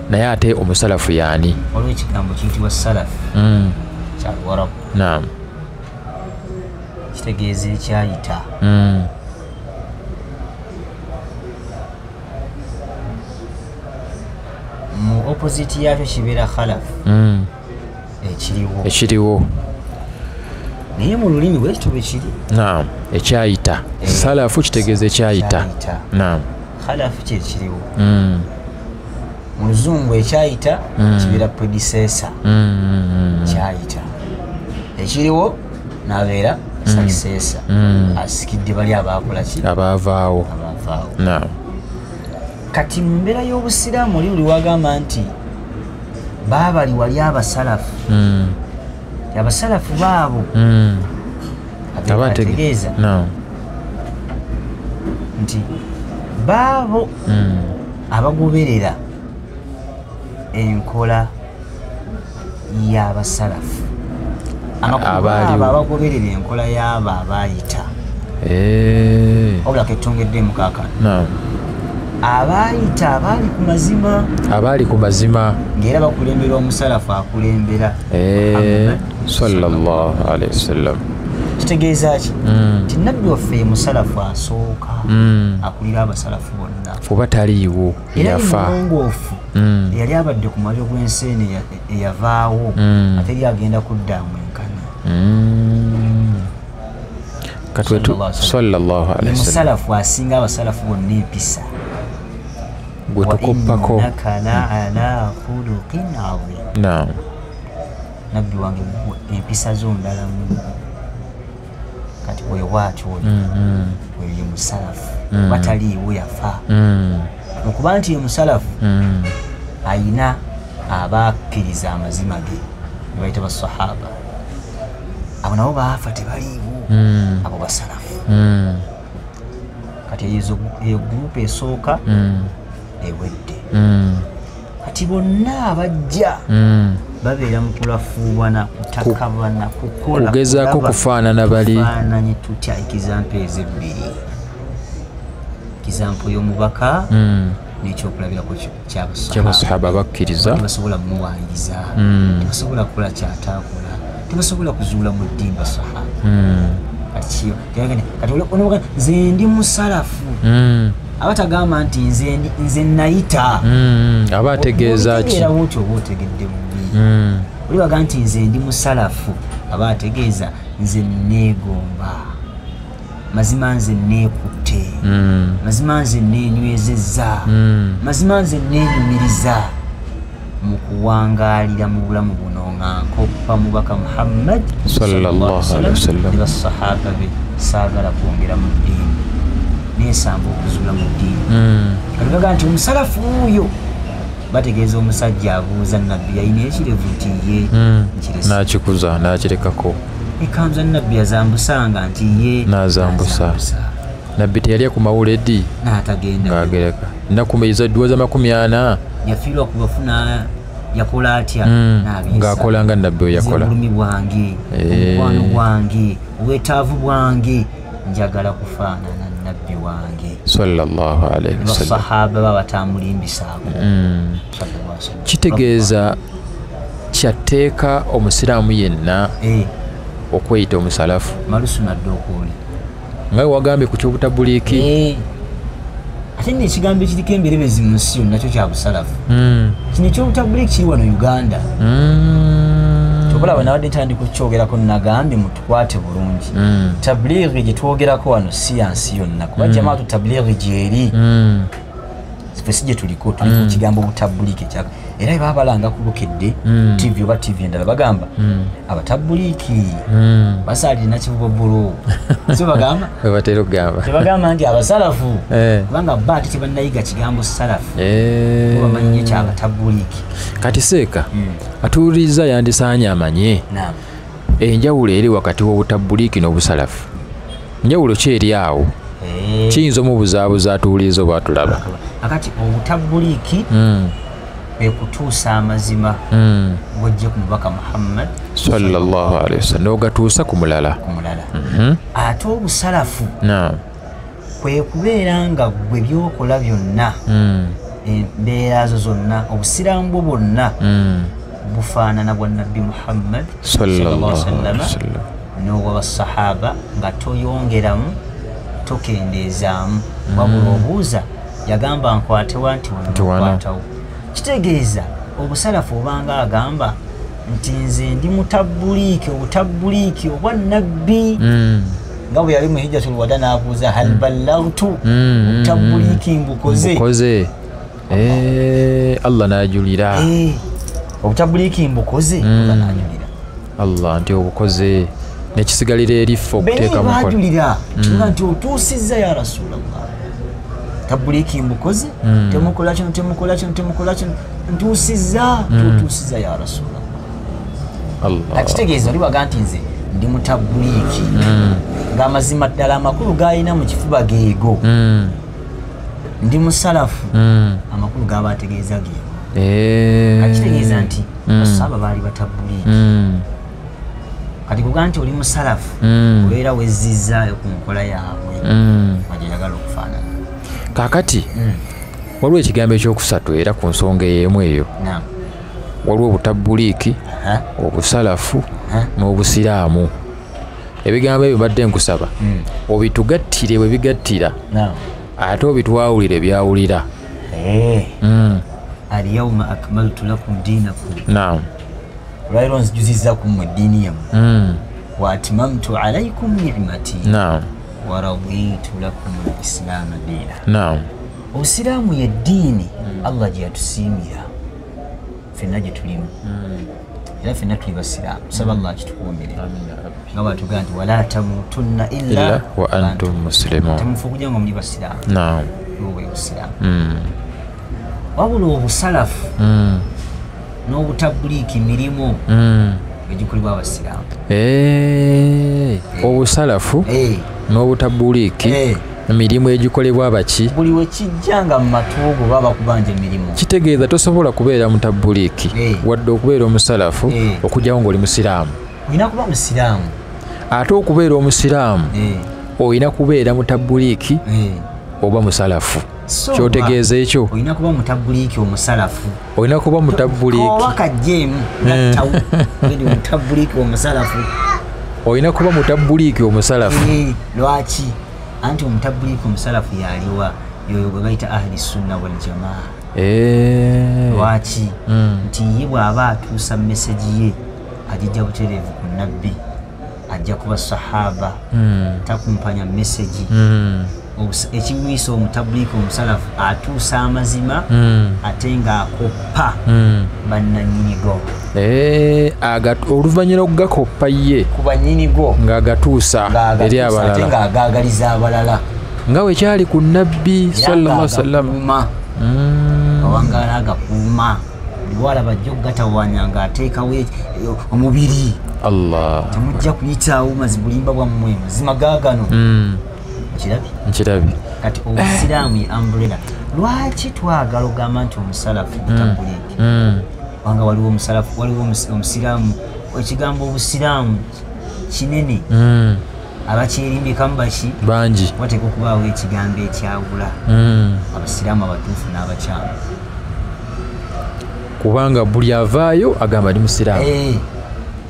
Naye ate omusalafu yaani? Waliwo ekigambo kiyitibwa salafu kya Luwarabu. Kitegeeza ekyayita. Mu opposite yakyo kibeera khalafu, ekiriwo. Ekiriwo. Naye mu lulimi bwe kityo bwe kiri. Ekyayita. Salafu kitegeeza ekyayita. Khalafu kye kiriwo. Mu Luzungu ekyayita kibeera predecessor. Kyayita. Ekiriwo n'abeera successor. Asikidde bali abaakola ki? Abaavaawo. Kati mu mbeera y'obusiraamu oli wagamba nti baabali wali abasalafu. Abasalafu baabo abategeeza nti baabo abagoberera enkola y'abasalafu. Abo abagoberera enkola y'abo abaayita. Wabula ketongeddemu kaakano. Abaayita abaali ku mazima. Abaali ku mazima. Ng'era bakulemberwa omusalafu akulembera. Sallallahu alayhi wasallam. Kitegeeza ki? Nti nabbi waffe ye musalafu asooka akulira abasalafu bonna. Kuba taliiwo yafa. Era mulongoofu eyali abadde ku mwaliro gw'ensi eno eyavaawo ate eri agenda kudda amwenkana. Sallallahu alayhi wasallam. Musalafu asinga abasalafu bonna empisa. Gwe tukoppako. Wa innaka la'ala khuluqin 'azim. Nabbi wange empisa zo ndala mu. Kati oyo bw'atyo oyo oyo ye musalafu. Bataliiwo yafa. Okuba nti ye musalafu ayina abakkiriza amazima ge ne bayita basahaba. Abo nabo baafa tebaliiwo. Abo basalafu. Kati eyo gurupu esooka ewedde. Kati bonna abajja babeera mu kulafuubana, kutakabana, kukola, kugezaako kufaanana bali. Kufaananye tutya ekizampo ezebbiri. Ekizampo y'omubaka n'ekyokulabirako ky'abasahaba bakkiriza. Tebasobola kumuwaayiriza, tebasobola kukola ky'ataakola, tebasobola kuzuula mu ddiini basahaba. Kati nze ndi musalafu. Abatagamba nti nze nayita. Aba ategeeza ki? Otegeera bw'otyo oba otegedde bubi. Oli baga nti nze ndi musalafu, aba ategeeza nze neegomba. Mazima nze neekutte. Mazima nze neenywezezza. Mazima nze neenyumiriza mu kuwangaalira mu bulamu buno nga nkoppa mubaka Muhammad sallallahu alaihi wasallam ne basahaba be. Saagala kwongera mu ddiini, neesamba okuzuula mu ddiini. Kati baga nti omusalafu oyo bategeeza omusajja abuuza nabbi yalina ekirevu nti ye nkirese. N'akikuza n'akirekako. Ekanzu nabbi yazambusanga nti ye n'azambusa. Nabbi teyalya ku mawuledi n'atagenda ng'agereka. Ennaku dduwa za 40 yafiirwa ku bafuna yakola atya? Ng'akola nga nabbi bwe yakola. Obulumi bwange, omukwano gwange, obwetaavu bwange, njagala kufaanana nabbi wange sallallahu alaihi wasallam. Basahaba baba batamulimbisaako. Kitegeeza kyatteeka omusiraamu yenna okweyita omusalafu. Malusu nadde okwoli nga wagambye ku ky'obutabuliiki. Ate nno ekigambo ekiriko emberebezi mu nsi yonna nakyo kya busalafu. Kino eky'obutabuliiki kiri wano Uganda. Ky'okulaba nabadde ntandika okukyogerako nagambye mutukwate bulungi. Tabliighi gye twogerako wano si ya nsi yonna kuba jamaatu tabliighi gyeri. Ffe si gye tuliko, tuli ku kigambo butabuliiki ekyaka. Era baba balanga ku Bukedde TV oba TV endala bagamba abatabuliiki basaalira Nakivubo Bulo. So bagamba bwe batera okugamba. Tebagamba nti abasalafu, kubanga bo ate tebannayiga kigambo salafu, bo bamanyi nnyo kyabatabuliiki. Kati seeka atuwuliriza yandisaanye amanye enjawulo eri wakati w'obutabuliiki n'obusalafu. Njawulo ki eri awo? Kiyinza omubuzaabuza atuwuliriza oba atulaba. Akati obutabuliiki kwe kutuusa amazima ng'ojje ku mubaka Muhammad sallallahu alaihi wasallam n'ogatuusa ku mulala. Ate obusalafu kwe kubeera nga ggwe by'okola byonna, embeera zo zonna, obusiraamu bwo bwonna bufaanana bwa Nabbi Muhammad sallallahu alaihi wasallam n'obwa basahaba, nga toyongeramu tokendeezaamu, wabula obuuza yagamba nkwatewa nti wano. Kitegeeza obusalafu obanga agamba nti nze ndi mutabuliiki, obutabuliiki obwa Nabbi, nga bwe yali mu Hijjatul Wada n'abuuza hal ballaghtu, obutabuliiki mbukoze. Allah n'ajulira. Obutabuliiki mbukoze, Allah n'ajulira. Allah nti obukoze nekisigalira eri ffe okuteeka mu nkola. Bajulira nti otuusizza ya Rasulallah, tabuliiki mbukoze, temukola kino, temukola kino, temukola kino, ntuusizza, tutuusizza ya Rasulallah. Akitegeeza oli waga nti nze ndi mutabuliiki, ng'amazima ddala amakulu g'alina mu kifuba geego, ndi musalafu, amakulu g'aba ategeeza geego. Akitegeeza nti basahaba baali batabuliiki. Kati kuga nti oli musalafu, obeera wezzizzaayo ku nkola yaabwe bagyeyagala okufaanana. Kaakati waliwo ekigambo ekyokusatu era ku nsonga ey'emu eyo. Waliwo obutabuliiki, obusalafu n'obusiraamu. Ebigambo ebyo mbadde nkusaba obitugattire bwe bigattira, ate obitwawulire byawulira. Alyawma akmaltu lakum dinakum. Olwaleero nzijuzizza ku mmwe eddiini yammwe. Wa atmamtu alaykum ni'mati. Wa raditu lakum al-islaama diina. Obusiraamu ye ddiini Allah gye yatusiimira ffenna gye tulimu, era ffenna tuli basiraamu. Tusaba Allah akitukuumire, nga bw'atugamba nti wala tamuutunna illa wa antum muslimun, temufa okujja nga muli basiraamu. Bwe busiraamu. Wabula obusalafu n'obutabuliiki mirimu egikolebwa abasiraamu. Obusalafu n'obutabuliiki mirimu egikolebwa abaki? Buli we kijjanga mu matu go baba kubanja emirimu. Kitegeeza tosobola kubeera mutabuliiki wadde okubeera omusalafu okujjawo ng'oli musiraamu. Olina kuba musiraamu. Ate okubeera omusiraamu olina kubeera mutabuliiki oba musalafu. Kyotegeeza ekyo olina kuba mutabuliiki omusalafu. Olina kuba mutabuliiki oba kajjeemu gattawo ndi mutabuliiki omusalafu. Olina kuba mutabuliiki omusalafu. Lwaki? Anti omutabuliiki omusalafu yaliwa yoyo gwe bayita ahli sunna wal jamaa. Lwaki? Nti ye bw'aba atuusa meseji ye agijja butereevu ku Nabbi, ajja kuba sahaba, takumpanya meseji. Ekimuyisa omutabuliiki omusalafu atuusa amazima ate ng'akoppa bannannyinigo. Oluvannyuma okugakoppa ye ku bannyinigo ng'agatuusa eri abalala, ate ng'agaagaliza abalala, nga bwe kyali ku Nabbi sallallahu alaihi wasallam. Awangaala agakuuma buli walaba ajja okugatawaanya ng'ateekawo omubiri. Allah, temujja kuyitaawo bulimba bwammwe, mazima gaagano. Nkirabye? Nkirabye. Kati obusiraamu ye umbrella. Lwaki twagala ogamba nti omusalafu mutabuliiki? Kubanga waliwo omusalafu, waliwo omusiraamu. Ekigambo obusiraamu kinene, abakyerimbikamu baki bangi. Wateekwa okubaawo ekigambo ekyawula abasiraamu abatuufu n'abakyamu, kubanga buli avaayo agamba ndi musiraamu,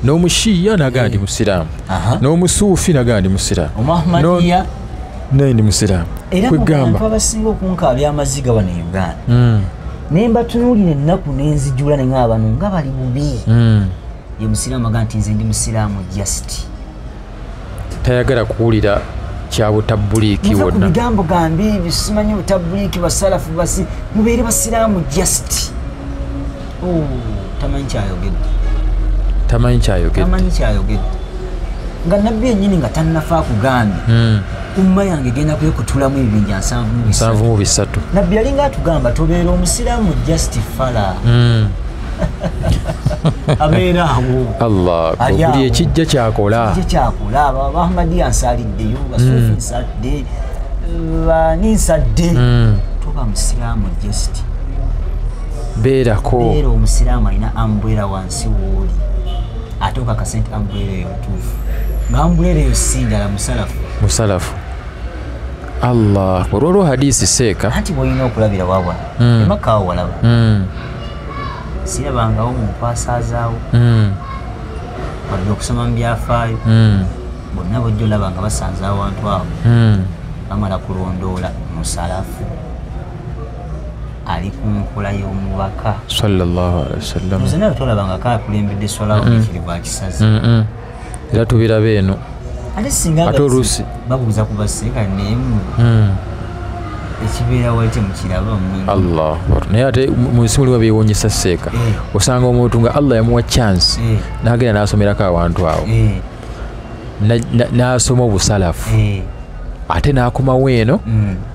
n'omushiya n'agamba ndi musiraamu, n'omusuufi n'agamba ndi musiraamu, Omuahmadiya naye ndi musiraamu. Era mu bantu abasinga okunkaabya amaziga wano e Uganda, ne mbatunuulira ennaku n'enzijula ne ngamba bano nga bali bubi. Ye musiraamu agamba nti nze ndi musiraamu just. Tayagala kuwulira Kya butabuliki wonna. Bigambo gambi bisimanyi butabuliki basalafu basi mubeere basiraamu just. Oh, tamanyi kyayogedde. Tamanyi kyayogedde. Tamanyi kyayogedde. Nga nabbi yennyini nga tannafa akugambye. Umma yange egenda kwekutulamu ebibinja 73. Nabbi yalinga atugamba tobeera omusiraamu just fala. Abeera awo. Allah, buli ekijja kyakola. Ekijja kyakola. Abahmadiyya nsaliddeyo, Basuufi nsalidde, bani nsadde. Toba musiraamu just. Beerako. Beera omusiraamu alina umbrella wansi w'oli. Ate okakasa nti umbrella eyo ntuufu. Nga umbrella eyo si ndala musalafu. Musalafu. Allah, olwo hadisi seeka. Anti bw'olina okulabira wawa. Emaka awo walaba. Sirabangawo mu nkwasazaawo. Wadde okusoma mu byafaayo. Bonna bw'ojja olaba nga basanze awantu awo. Bamala kulondoola musalafu. Ali ku nkola y'omubaka. Sallallahu alaihi wasallam. Nze nawe tolabangako akulembedde swala ekiri bwakisaze. Era tubiraba eno. Ate singa babuuza ku baseeka nemu. Ekibeera wali temukiraba mmwe. Allah Akbar. Naye ate mu nsi mulimu ebyewuunyisa seeka. Osanga omuntu nga Allah yamuwa chance n'agenda n'asomerako awantu awo. N'asoma obusalafu. Ate n'akomawo eno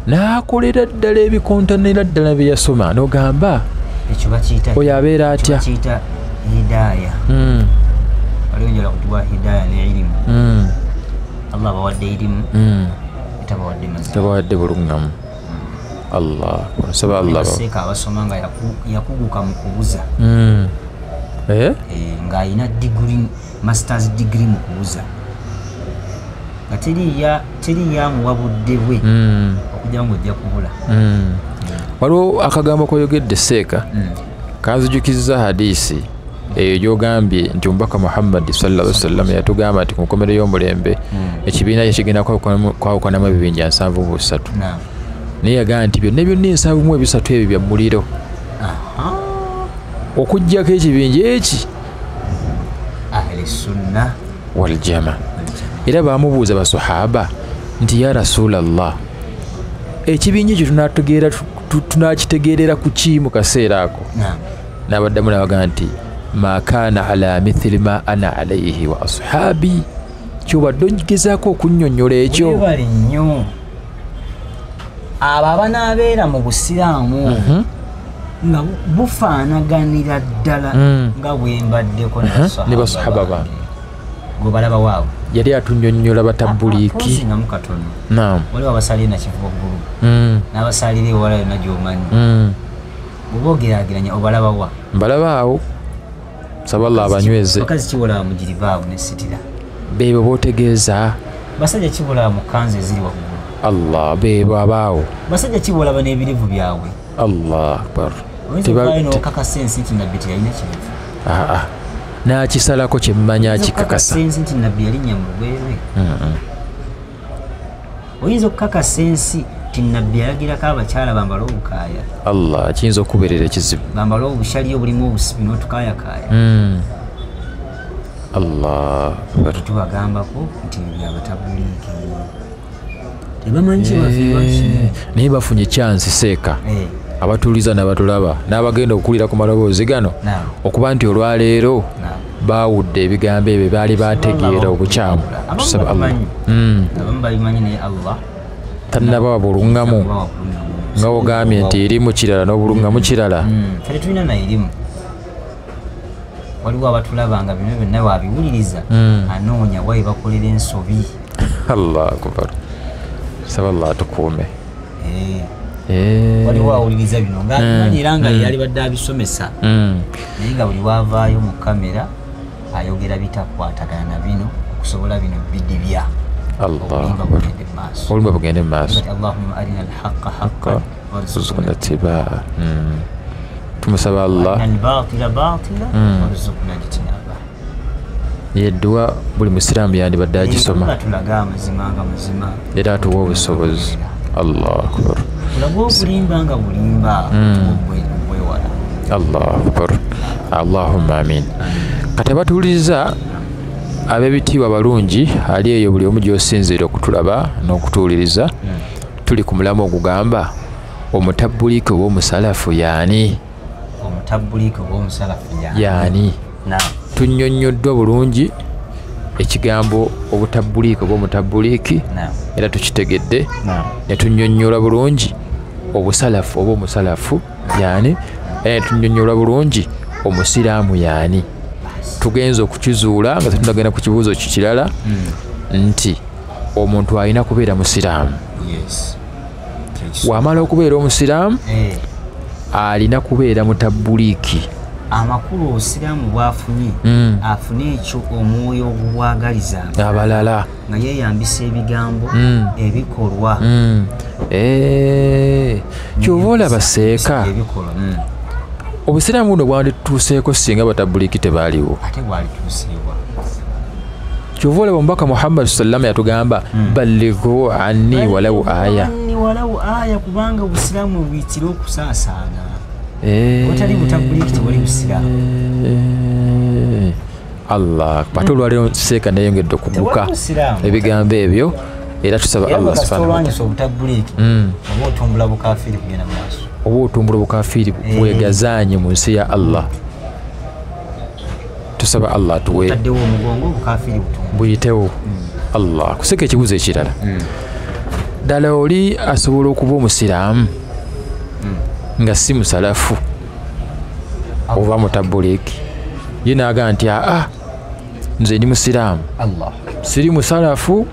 n'akolera ddala ebikontanera ddala bye yasoma n'ogamba ekyo bakiyita oyo abeera atya? Bakiyita hidaaya. Waliwo enjawulo kutuwa hidaaya ne ilimu. Allah abawadde ilimu, tabawadde mazima. Tabawadde bulungamu. Allah, nsaba Allah. Seeka abasoma nga yakuguka mu kubuza. Ng'alina degree, masters degree mu kubuza. Nga teri yamuwa budde bwe okujja ng'ojja kubula. Waliwo akagambo k'oyogedde seeka kanzijukizza hadisi eyo gy'ogambye nti omubaka Muhammad sallallahu alaihi wasallam yatugamba nti ku nkomerero y'omulembe ekibiina kye kigenda kwawukanamu ebibinja 73. Naye yagamba nti byonna byonna 73 ebyo bya muliro. Okuggyako ekibinja eki Ahli sunna wal jamaa. Era bamubuuza basahaba nti ya Rasulallah, ekibinja ekyo tunakitegeerera ku ki mu kaseera ako? N'abaddamu n'abagamba nti ma kana ala mithli ma ana alayhi wa ashabi. Kyobadde ogezaako okunnyonnyola ekyo. Webale nnyo. Abo abanaabeera mu busiraamu nga bufaanaganira ddala nga bwe mbaddeko ne basahaba bange. Gwe balaba waabwe. Yali atunnyonnyola batabuliki. Namu katono. Naam. Waliwo abasalira Nakivubo ggulu. N'abasalira ewala yonna gy'omanyi. Bw'oba ogeraageranya obalaba wa? Mbalaba awo. Nsaba Allah abanyweze. Bakazi kibolaba mu giribaabu ne sitira. Beebo b'otegeeza. Basajja kibolaba mu kkanzu eziri waggulu. Allah, beebo abaawo. Basajja kibolaba n'ebirivu byabwe. Allah Akbar. Oyinza okuvaayo n'okakasa ensi nti Nabbi teyalina kirevu. N'akisalako kye mmanya akikakasa. Oyinza okukakasa ensi nti Nabbi yalinnya mu lugoye lwe. Oyinza okukakasa ensi nti Nabbi yalagirako abakyala bambale obukaaya. Allah, kiyinza okubeerera ekizibu. Bambale obushali obulimu obusibi n'otukaayakaaya. Allah. Tubagambako nti ebyo abatabuliiki. Tebamanyi kye bafiirwa. Naye bafunye chance seeka. Abatuuliza n'abatulaba n'abagenda okuwulira ku maloboozi gano okuba nti olwaleero baawudde ebigambo ebyo baali bategeera obukyamu. Tusaba Allah. Abamu babimanyi naye Allah tannabawa bulungamu nga ogambye nti erimu kirala n'obulungamu kirala. Ffe tetulina na erimu. Waliwo abatulaba nga bino byonna wabiwuliriza anoonya wayi bakolera ensobi. Allah akbar. Saba Allah atukuume. Waliwo awuliriza bino ng'abimanyi era nga yali badde abisomesa naye nga buli waavaayo mu kamera ayogera bitakwatagana na bino okusobola bino bidibya. Allah obulimba bugende mu maaso. Allahumma arina alhaqqa haqqan warzuqna ittibaa. Tumusaba Allah albatila batila warzuqna ijtinaba. Yedduwa buli musiraamu yandibadde agisoma. Tulaga amazima nga mazima era atuwa obusobozi. Allah akbar. Tulaga obulimba nga bulimba obwewala. Allah akbar. Allahumma amin. Kati abatuwuliriza Ab'ebitiibwa balungi ali eyo buli omu gy'osinziira okutulaba n'okutuwuliriza, tuli ku mulamu ogugamba omutabbuliiki oba omusalafu yaani? Omutabbuliiki oba omusalafu yaani? Tunnyonnyoddwa bulungi ekigambo obutabbuliiki oba omutabbuliiki, era tukitegedde, ne tunnyonnyola bulungi obusalafu oba omusalafu yaani, era ne tunnyonnyola bulungi omusiraamu yaani. Tugenza okukizuula nga tetunagenda ku kibuuzo kikirala nti omuntu alina kubeera musiraamu. Wamala okubeera omusiraamu alina kubeera mutabbuliiki. Amakulu obusiraamu bwafunye, afune ekyo omwoyo ogubwagaliza abalala nga yeeyambisa ebigambo, ebikolwa. Kyova olaba seeka obusiraamu buno bwandituuseeko singa batabbuliiki tebaaliwo. Ate bwalituuseewa. Kyova olaba omubaka Muhammad sallama yatugamba ballighu anni walau aya. Anni walau aya, kubanga obusiraamu buyitira okusaasaana. Otali butabbuliiki tewali busiraamu. Allah ate olwaleero seeka neyongedde okuguka ebigambo ebyo, era tusaba Allah subhanahu wa ta'ala obutabbuliiki oba otumbula bukafiiri kugenda mu maaso, oba otumbula obukafiiri bwegazaanye mu nsi ya Allah. Tusaba Allah atuwe otaddewo omugongo obukafiiri buyitewo. Allah kuseka ekibuuzo ekirala, ddala oli asobola okuba omusiraamu nga si musalafu oba mutabbuliiki? Ye n'agamba nti aa, nze ndi musiraamu, siri musalafu,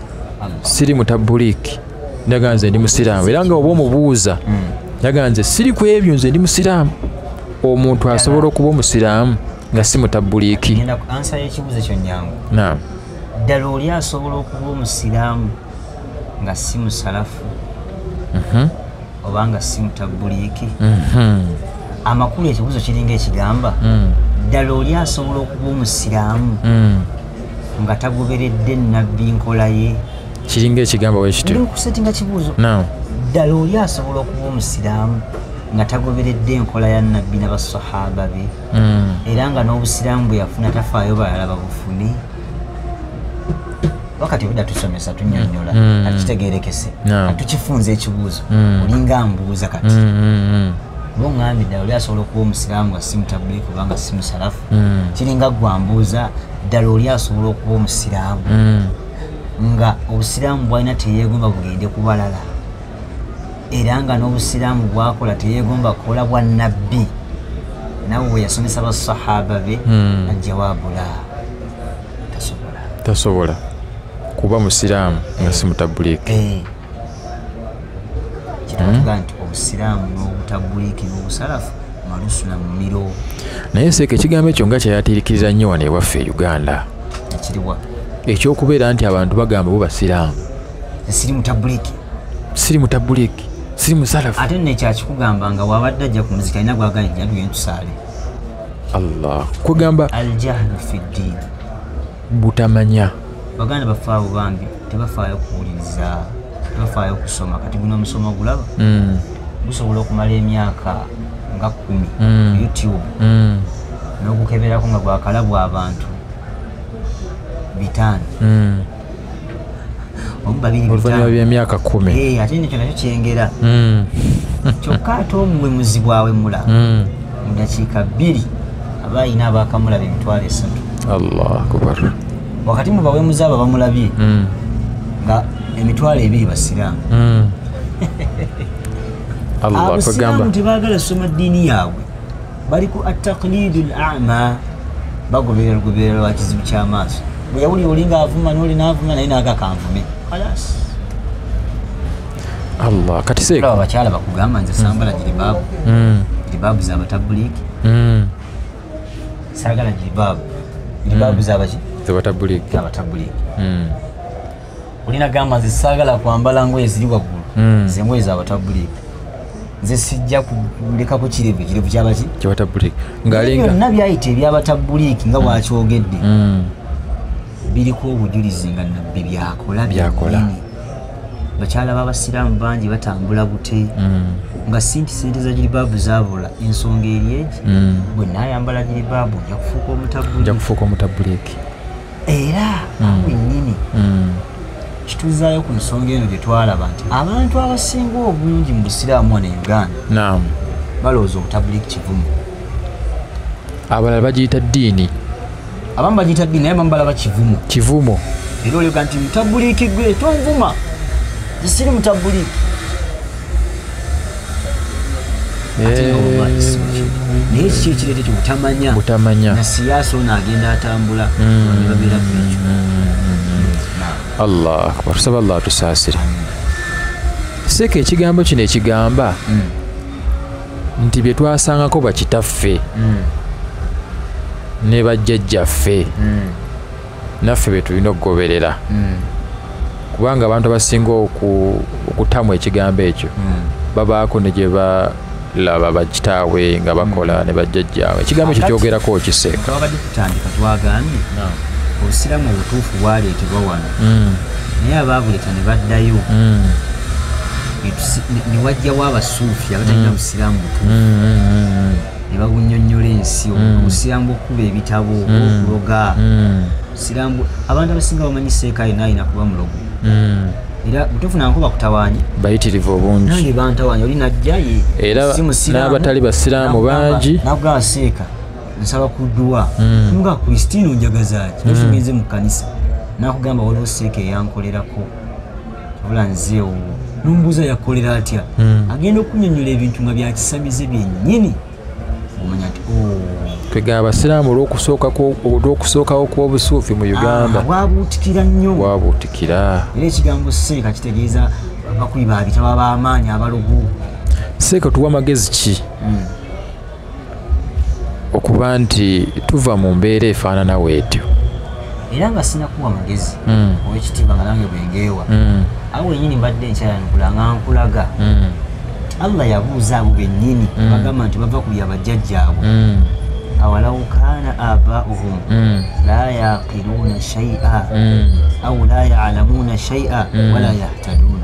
siri mutabbuliiki, naga nze ndi musiraamu. Era nga oba omubuuza naga nze siri ku ebyo, nze ndi musiraamu. Omuntu asobola okuba omusiraamu nga si mutabbuliiki? Ngenda ku ansa y'ekibuuzo ekyo nnyangu. Naam. Ddala oli asobola okuba omusiraamu nga si musalafu oba nga si mutabbuliiki? Amakulu ekibuuzo kiringa ekigamba ddala oli asobola okuba omusiraamu nga tagoberedde nabbi nkola ye? Kiringa ekigamba bwe kityo. Ndi kusetinga kibuuzo. Naam. Ddala oli asobola okuba omusiraamu nga tagoberedde enkola ya nabbi n'abasahaba be, era nga n'obusiraamu bwe yafuna tafaayo balala babufune? Wakati obudda tusomesa tunnyonnyola, kati kitegeerekese, kati tukifunza ekibuuzo. Olinga mbuuza kati oba oŋŋambye ddala oli asobola okuba omusiraamu nga si mutabbuliiki oba nga si musalafu, kiringa ggwe ambuuza ddala oli asobola okuba omusiraamu nga obusiraamu bwalina teyeegomba bugende ku balala, era nga n'obusiraamu bwakola teyeegomba kukola bwa nabbi nawe bwe yasomesa basahaba be? Aljawaabu la, tasobola. Tasobola kuba musiraamu nga si mutabbuliiki. Kitatuga nti obusiraamu n'obutabbuliiki n'obusalafu malusu na mumiro. Naye seeka ekigambo ekyo nga kyayatiirikiriza nnyo wano ewaffe e Uganda. Ekiriwa? Ekyokubeera nti abantu bagamba bo basiraamu, siri mutabbuliiki, siri mutabbuliiki, siri musalafu. Ate nno ekyakikugamba nga wabadde ajja ku muziki alina gwagala ejja tugende tusaale. Allah kugamba aljahlu fi ddiini, butamanya. Baganda baffe abo bambi tebafaayo kuwuliriza, tebafaayo kusoma. Kati guno omusomo gulaba gusobola okumala emyaka nga 10 YouTube n'ogukeberako nga gwakalabwa abantu 5 oba 2 oluvannyuma by'emyaka 10. Ate nekyo nakyo kyengera. Kyokka ate omuwemuzi bwawemula mu dakiika 2 aba ayina abakamulaba 300,000. Allah akbar. Wakati mu bawemuzi abo bamulabye nga 20,000 basiraamu. Allah akugamba tebaagala soma ddiini yaabwe, bali ku attaqlidu al-a'ma, bagoberera lugoberera lwa kizibu ky'amaaso. Bwe yawulira oli ng'avuma n'oli n'avuma naye n'aga kanvume, khalas. Allah kati seeka olaba abakyala bakugamba nze sambala jiribaabu, jiribaabu z'abatabbuliiki, saagala jiribaabu, jiribaabu z'abaki? Z'abatabbuliiki. Z'abatabbuliiki. Olina gamba nze saagala kwambala ngoye ziri waggulu, ze ngoye z'abatabbuliiki, nze sijja kulekako kirevu, kirevu kyabaki? Ky'abatabbuliiki. Ng'alinga byonna byayita ebyabatabbuliiki nga bw'akyogedde biriko obujulizi nga nabbi byakola byakola. Bakyala b'abasiraamu bangi batambula bute nga si nti sente za jiribaabu zaabula. Ensonga eri egi, bwe naayambala jiribaabu nja kufuuka omutabbuliiki. Nja kufuuka omutabbuliiki. Era awennyini kituzaayo ku nsonga eno gye twalaba nti abantu abasinga obungi mu busiraamu wano e Uganda naam balowooza obutabuliki kivumo. Abalala bagiyita ddiini, abamu bagiyita ddiini naye abamu balaba kivumo. Kivumo. Era olyoka nti mutabuliki gwe tonvuma, siri mutabuliki. Naye kiki ekireeta ekyo? Butamanya. Butamanya. Na siyaasa ono agenda atambula ne babeera ku ekyo. Allah akbar, tusaba Allah atusaasire. Seeka ekigambo kino ekigamba nti bye twasangako bakitaffe ne bajjajjaffe naffe bye tulina okugoberera, kubanga abantu abasinga okutamu ekigambo ekyo babaako ne gye balaba bakitaawe nga bakola ne bajjajjaabwe. Ekigambo ekyo kyogerako okiseeka. Twabadde tutandika twagambye obusiraamu obutuufu bwaleetebwa wano, naye abaabuleeta ne baddayo ne wajjawo abasuufi abatalina busiraamu butuufu ne babunnyonnyola ensi, obusiraamu bw'okukuba ebitabo, obw'okuloga, obusiraamu. Abantu abasinga bamanyi seeka yenna alina kuba mulogo, era butuufu bakutawaanye bayitirivu obungi. Nange bantawaanye, oli najja ye era n'abatali basiraamu bangi nakugamba seeka nsaba kuddwa nga Kristino njagazaaki ngenze mu kkanisa nakugamba waliwo seeka eyankolerako wabula nzeewo nombuuza yakolera atya, agenda okunnyonnyola ebintu nga byakisamize byennyini omanya nti twegamba abasiraamu olw'okusookawo kw'obusuufi mu Uganda bwabuutikira nnyo, bwabuutikira. Era ekigambo seeka kitegeeza abakubi babitabo ab'amaanyi abalogo. Seeka tuwa magezi ki okuba nti tuva mu mbeera efaanana weetyo? Era nga sinakuwa magezi owekitiibwa nga nange bwengeewa awo wennyini mbadde nkyayanukula nga nkulaga Allah yabuuza abo bennyini bagamba nti bava ku bya bajjajjaabwe, awalaw kaana abaauhum la yaqiluuna shay'a aw la ya'lamuuna shay'a wala yahtaduun.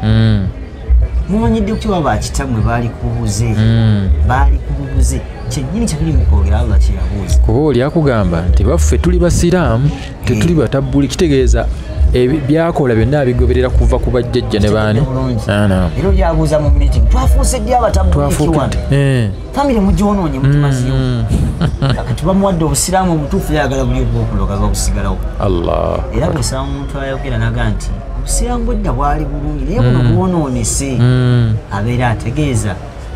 Mumanyidde ku kiba bakitammwe baali kubuze, baali kubuze kyennyini kyetuli mu kwogera Allah kye yabuuza. Kuba oli akugamba nti baffe tuli basiraamu tetuli batabbuli, kitegeeza byakola byonna abigoberera kuva ku bajjajja ne baani. Era oli abuuza mu meeting, twafuuse ddi abatabuliki wano? Famire mugyonoonye mutumazeewo. Kati bamuwadde obusiraamu obutuufu yayagala buli obw'okuloga babusigalawo. Allah. Era bw'osanga omuntu ayogera naga nti obusiraamu bw'edda bwali bulungi naye buno bwonoonese, abeera ategeeza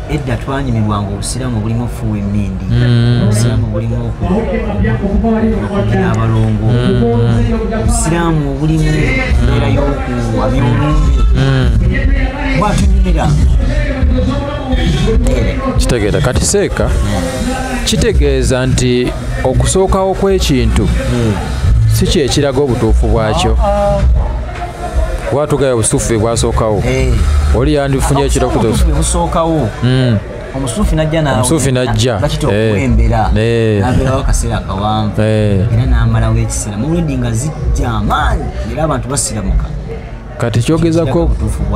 edda twanyumirwanga obusiraamu obulimu ofuuwa emmindi, obusiraamu obulimu okugira abalongo, obusiraamu obulimu embeera y'okuabyolumbe bwatunyumira. Kitegeeza kati seeka kitegeeza nti okusookawo kw'ekintu si kye kiraga obutuufu bwakyo. Kuba tugaya obusuufu bwasookawo, oli yandifunye ekiro busookawo omusuufi najja omusuufi najja bakita okuwembera n'abeerawo akaseera akawanvu era n'amalawo ekiseera muledi nga zijja amaanyi era abantu basiramuka. Kati kyogezako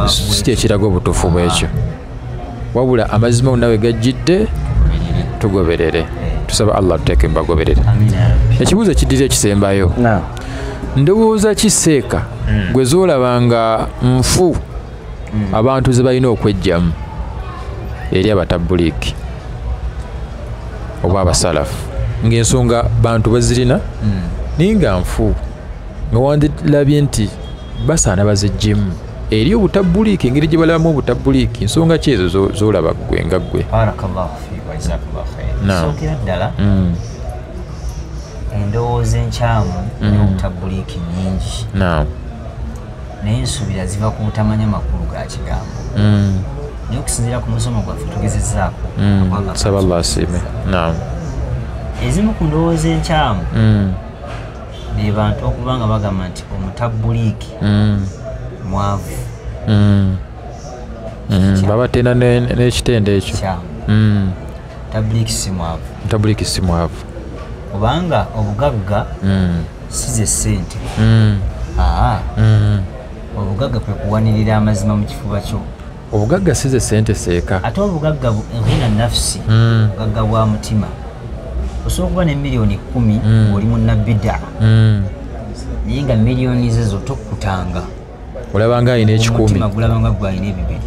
si kye kiraga obutuufu bwekyo, wabula amazima gonna we gajjidde tugoberere. Tusaba Allah tuteeke mbagoberere. Ekibuuzo ekiddira ekisembayo, ndowooza ki seeka gwe zoolaba nga nfu abantu ze balina okwejjamu eri abatabuliki oba abasalafu, ng'ensonga bantu bazirina naye nga nfu, nga wandilabye nti basaana baziggyemu eri obutabuliki, engeri gye balabamu obutabuliki, nsonga ki ezo zoolaba ggwe nga ggwe? Barakallahu fiik wa jazakallahu khair. Sookera ddala endowooza enkyamu y'obutabuliki nnyingi, naye ensuubira ziva ku butamanya makulu ga kigambo. Naye okusinziira ku musomo gwaffe tugezezzaako, saba Allah asiime. Ezimu ku ndowooza enkyamu be bantu okuba nga bagamba nti omutabuliki mwavu. Babatenda n'ekitendo ekyo. Tabuliki si mwavu. Tabuliki si mwavu kubanga obugagga si ze ssente. Obugagga kwe kuwanirira amazima mu kifuba kyo. Obugagga si ze ssente seeka. Ate obugagga ghina nafsi, obugagga bwa mutima. Osobola okuba ne 10 million ng'oli munnabida, Naye nga miliyoni ze zo tokutanga. Olabanga alina 10. Omutima gulabanga gwe alina 2.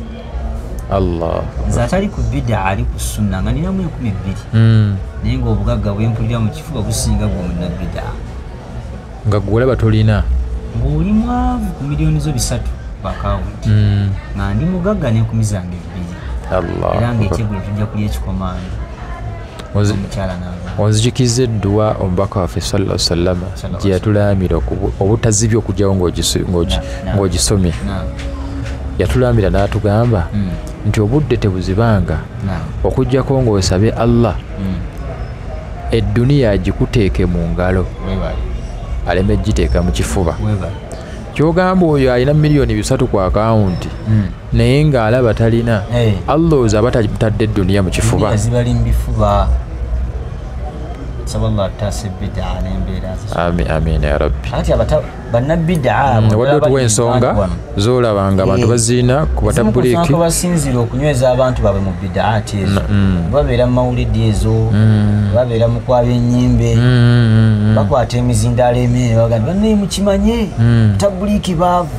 Allah. Nze atali ku bid'a ali ku sunna nga ninamu 20. Naye ng'obugagga bwe mpulira mu kifuba businga gwe munnabid'a. Nga gwe olaba tolina. Ng'oli mwavu ku miliyoni zo 3 bakawunti. Nga ndi mugagga n'enkumi zange 2. Allah. Era ng'ekyeggulo tujja kulya ekikomando. Onzijukiza edduwa omubaka waffe sallallahu alaihi wasallam gye yatulaamira obutazibya okugyawo ng'ogisomye. Yatulaamira n'atugamba nti obudde tebuzibanga okuggyako ng'osabye Allah edduniya agikuteeke mu ngalo aleme giteeka mu kifuba. Ky'ogamba oyo alina miliyoni 3 ku akawunti naye ng'alaba talina, Allah ozo aba tamutadde edduniya mu kifuba. Zibali mu bifuba. Sallallahu ataase bid'a n'embeera ze. Amin amin ya Rabbi. Ati bannabid'a wadde otuwa ensonga z'olabanga abantu baziina ku batabuliki. Basinziira okunyweza abantu baabwe mu bid'aati ezo. Babeera mu mawulidi ezo, babeera mu kwaba ennyimbe, bakwata emizindaalo eminene bagamba bannaye mukimanye tabuliki baavu.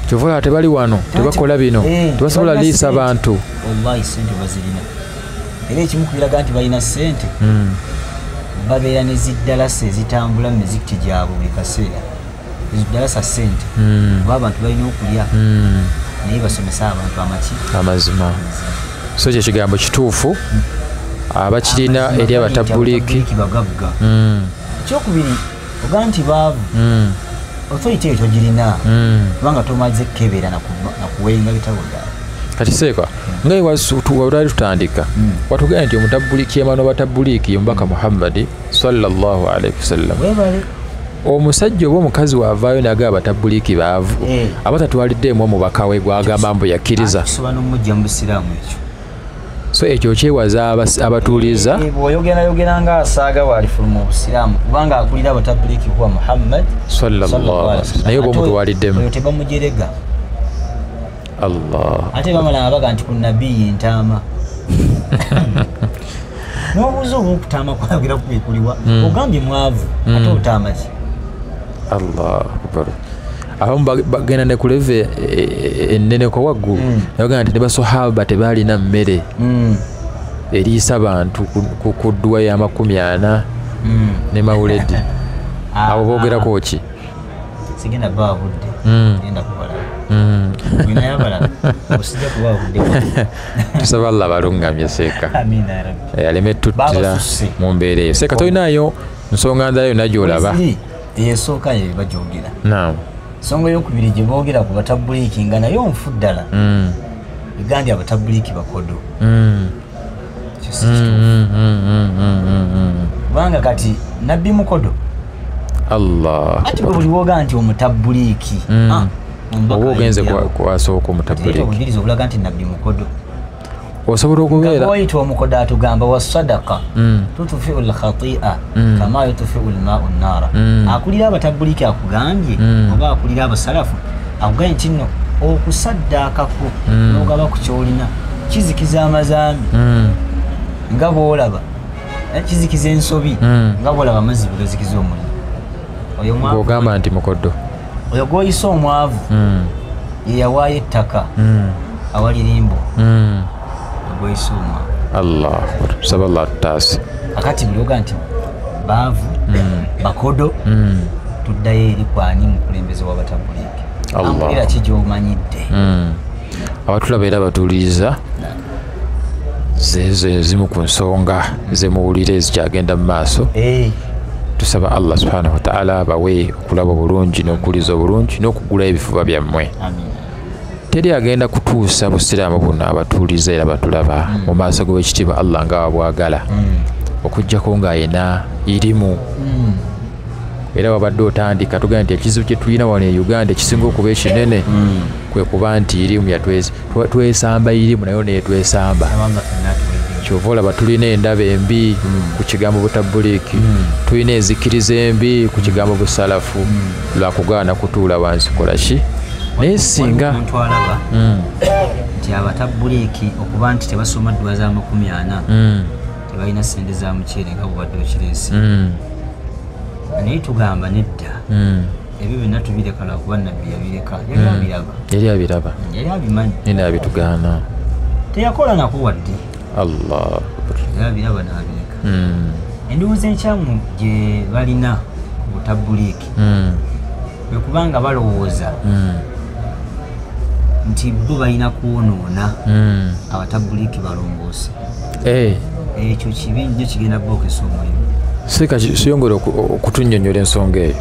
Kyova olaba tebali wano, tebakola bino, tebasobola liisa bantu. Wallahi ssente bazirina. Era ekimu ku biraga nti balina ssente babeera ne ziddalasa ezitambula mu mizikiti gyabwe buli kaseera. Ezo ddalasa ssente kuba abantu balina okulya naye basomesa abantu amaki amazima. So kye kigambo kituufu abakirina eri abatabuliki bagagga. Ekyokubiri oga nti baavu authority eyo togirina kubanga tomaze kukebera nakuwenga bitabo byabwe. Kati seeka nga wali tutandika watugambye nti omutabuliki emano batabuliki omubaka Muhammadi sallallahu alaihi wasallam. Omusajja oba omukazi waavaayo n'agamba abatabuliki baavu aba tatwaliddeemu omubaka we gw'agamba mbu yakkiriza. Kisobola n'omuggya mu busiraamu ekyo. So ekyo kyewaza abatuuliza. Bw'oyogerayogera ng'asaaga bw'alifuluma obusiraamu kubanga akulira abatabuliki kuba Muhammad sallallahu alaihi wasallam. Naye oba omutwaliddemu. Oyo tebamujerega. Allah. Ate bamala abaga nti ku nabbi entaama. N'obuuza oba okutaama kwayogera kubikuliwa ogambye mwavu ate otaama ki? Allah akbar. Abamu bagenda ne ku leve enneneko waggulu nabagamba nti ne basahaba tebalina mmere eriisa bantu ku dduwa ya 40 ne mawuledi. Abo boogerako ki? Sigenda bba budde. Genda kubalaba. Tusaba Allah balungamye seeka. Amina ya Rabbi. Aleme tuttira mu mbeera eyo. Seeka tolinayo nsonga ndala yonna gy'olaba? Eyasooka ye bagyogera. Naam. Ensonga ey'okubiri gye boogera ku batabuliki nga nayo nfu ddala. Egambye abatabuliki bakodo. Ekyo si kituufu. Kubanga kati nabbi mukodo. Allah. Ati bwe buli woga nti omutabuliki. Oba ogenze kwasooka omutabuliki. Obujulizi obulaga nti nabbi mukodo. Osobola okubeera. Nga bw'oyita omukodo atugamba wa sadaqa tutufiu lkhati'a kama yutufiu lmau nnaara. Akulira abatabuliki akugambye oba akulira abasalafu akugambye nti nno okusaddaakako n'ogaba ku ky'olina kizikiza amazambi nga bw'olaba kizikiza ensobi nga bw'olaba amazzi bwe gazikiza omuliro. Oyo mwavu. Ogamba nti mukodo. Oyo gw'oyise omwavu ye yawaayo ettaka awali limbo. Gw'oyise omwavu. Allah tusaba Allah tutaase. Akati buli oga nti baavu bakodo tuddayo eri kwani mukulembeze w'abatabuliki. Amulira ki gy'omanyidde. Abatulaba era batuuliriza zezo ezimu ku nsonga zemuwulira ezikyagenda mu maaso. Tusaba Allah subhanahu wa ta'ala bawe okulaba obulungi n'okuwuliza obulungi n'okugula ebifuba byammwe. Teri agenda kutuusa busiraamu buno abatuuliza era batulaba mu maaso g'ekitiibwa Allah nga wabwagala okuggyako ng'ayina irimu. Era wabadde otandika tugamba nti ekizibu kye tulina wano e Uganda ekisinga okuba ekinene kwe kuba nti irimu twesamba irimu nayo neetwesamba. Kyova olaba tulina endaba embi ku kigambo butabuliki, tulina enzikiriza embi ku kigambo busalafu lwakugaana kutuula wansi kola ki. Naye singa omuntu alaba nti abatabuliki okuba nti tebasoma dduwa za 40 tebalina ssente za muceere nga bw'obadde okireese. Naye tugamba nedda. Ebyo byonna tubireka lwakuba Nabbi yabireka. Yali abiraba. Yali abiraba. Yali abimanyi. Nina abitugaana. Teyakola nako wadde. Allah. Yali abiraba n'abireka. Endowooza enkyamu gye balina ku butabuliiki kwe kubanga balowooza nti bo balina kwonoona abatabuliiki balongoose. Ekyo kibi nnyo, kigenda bookesa omulimu. Seeka siyongera okutunnyonnyola ensonga eyo.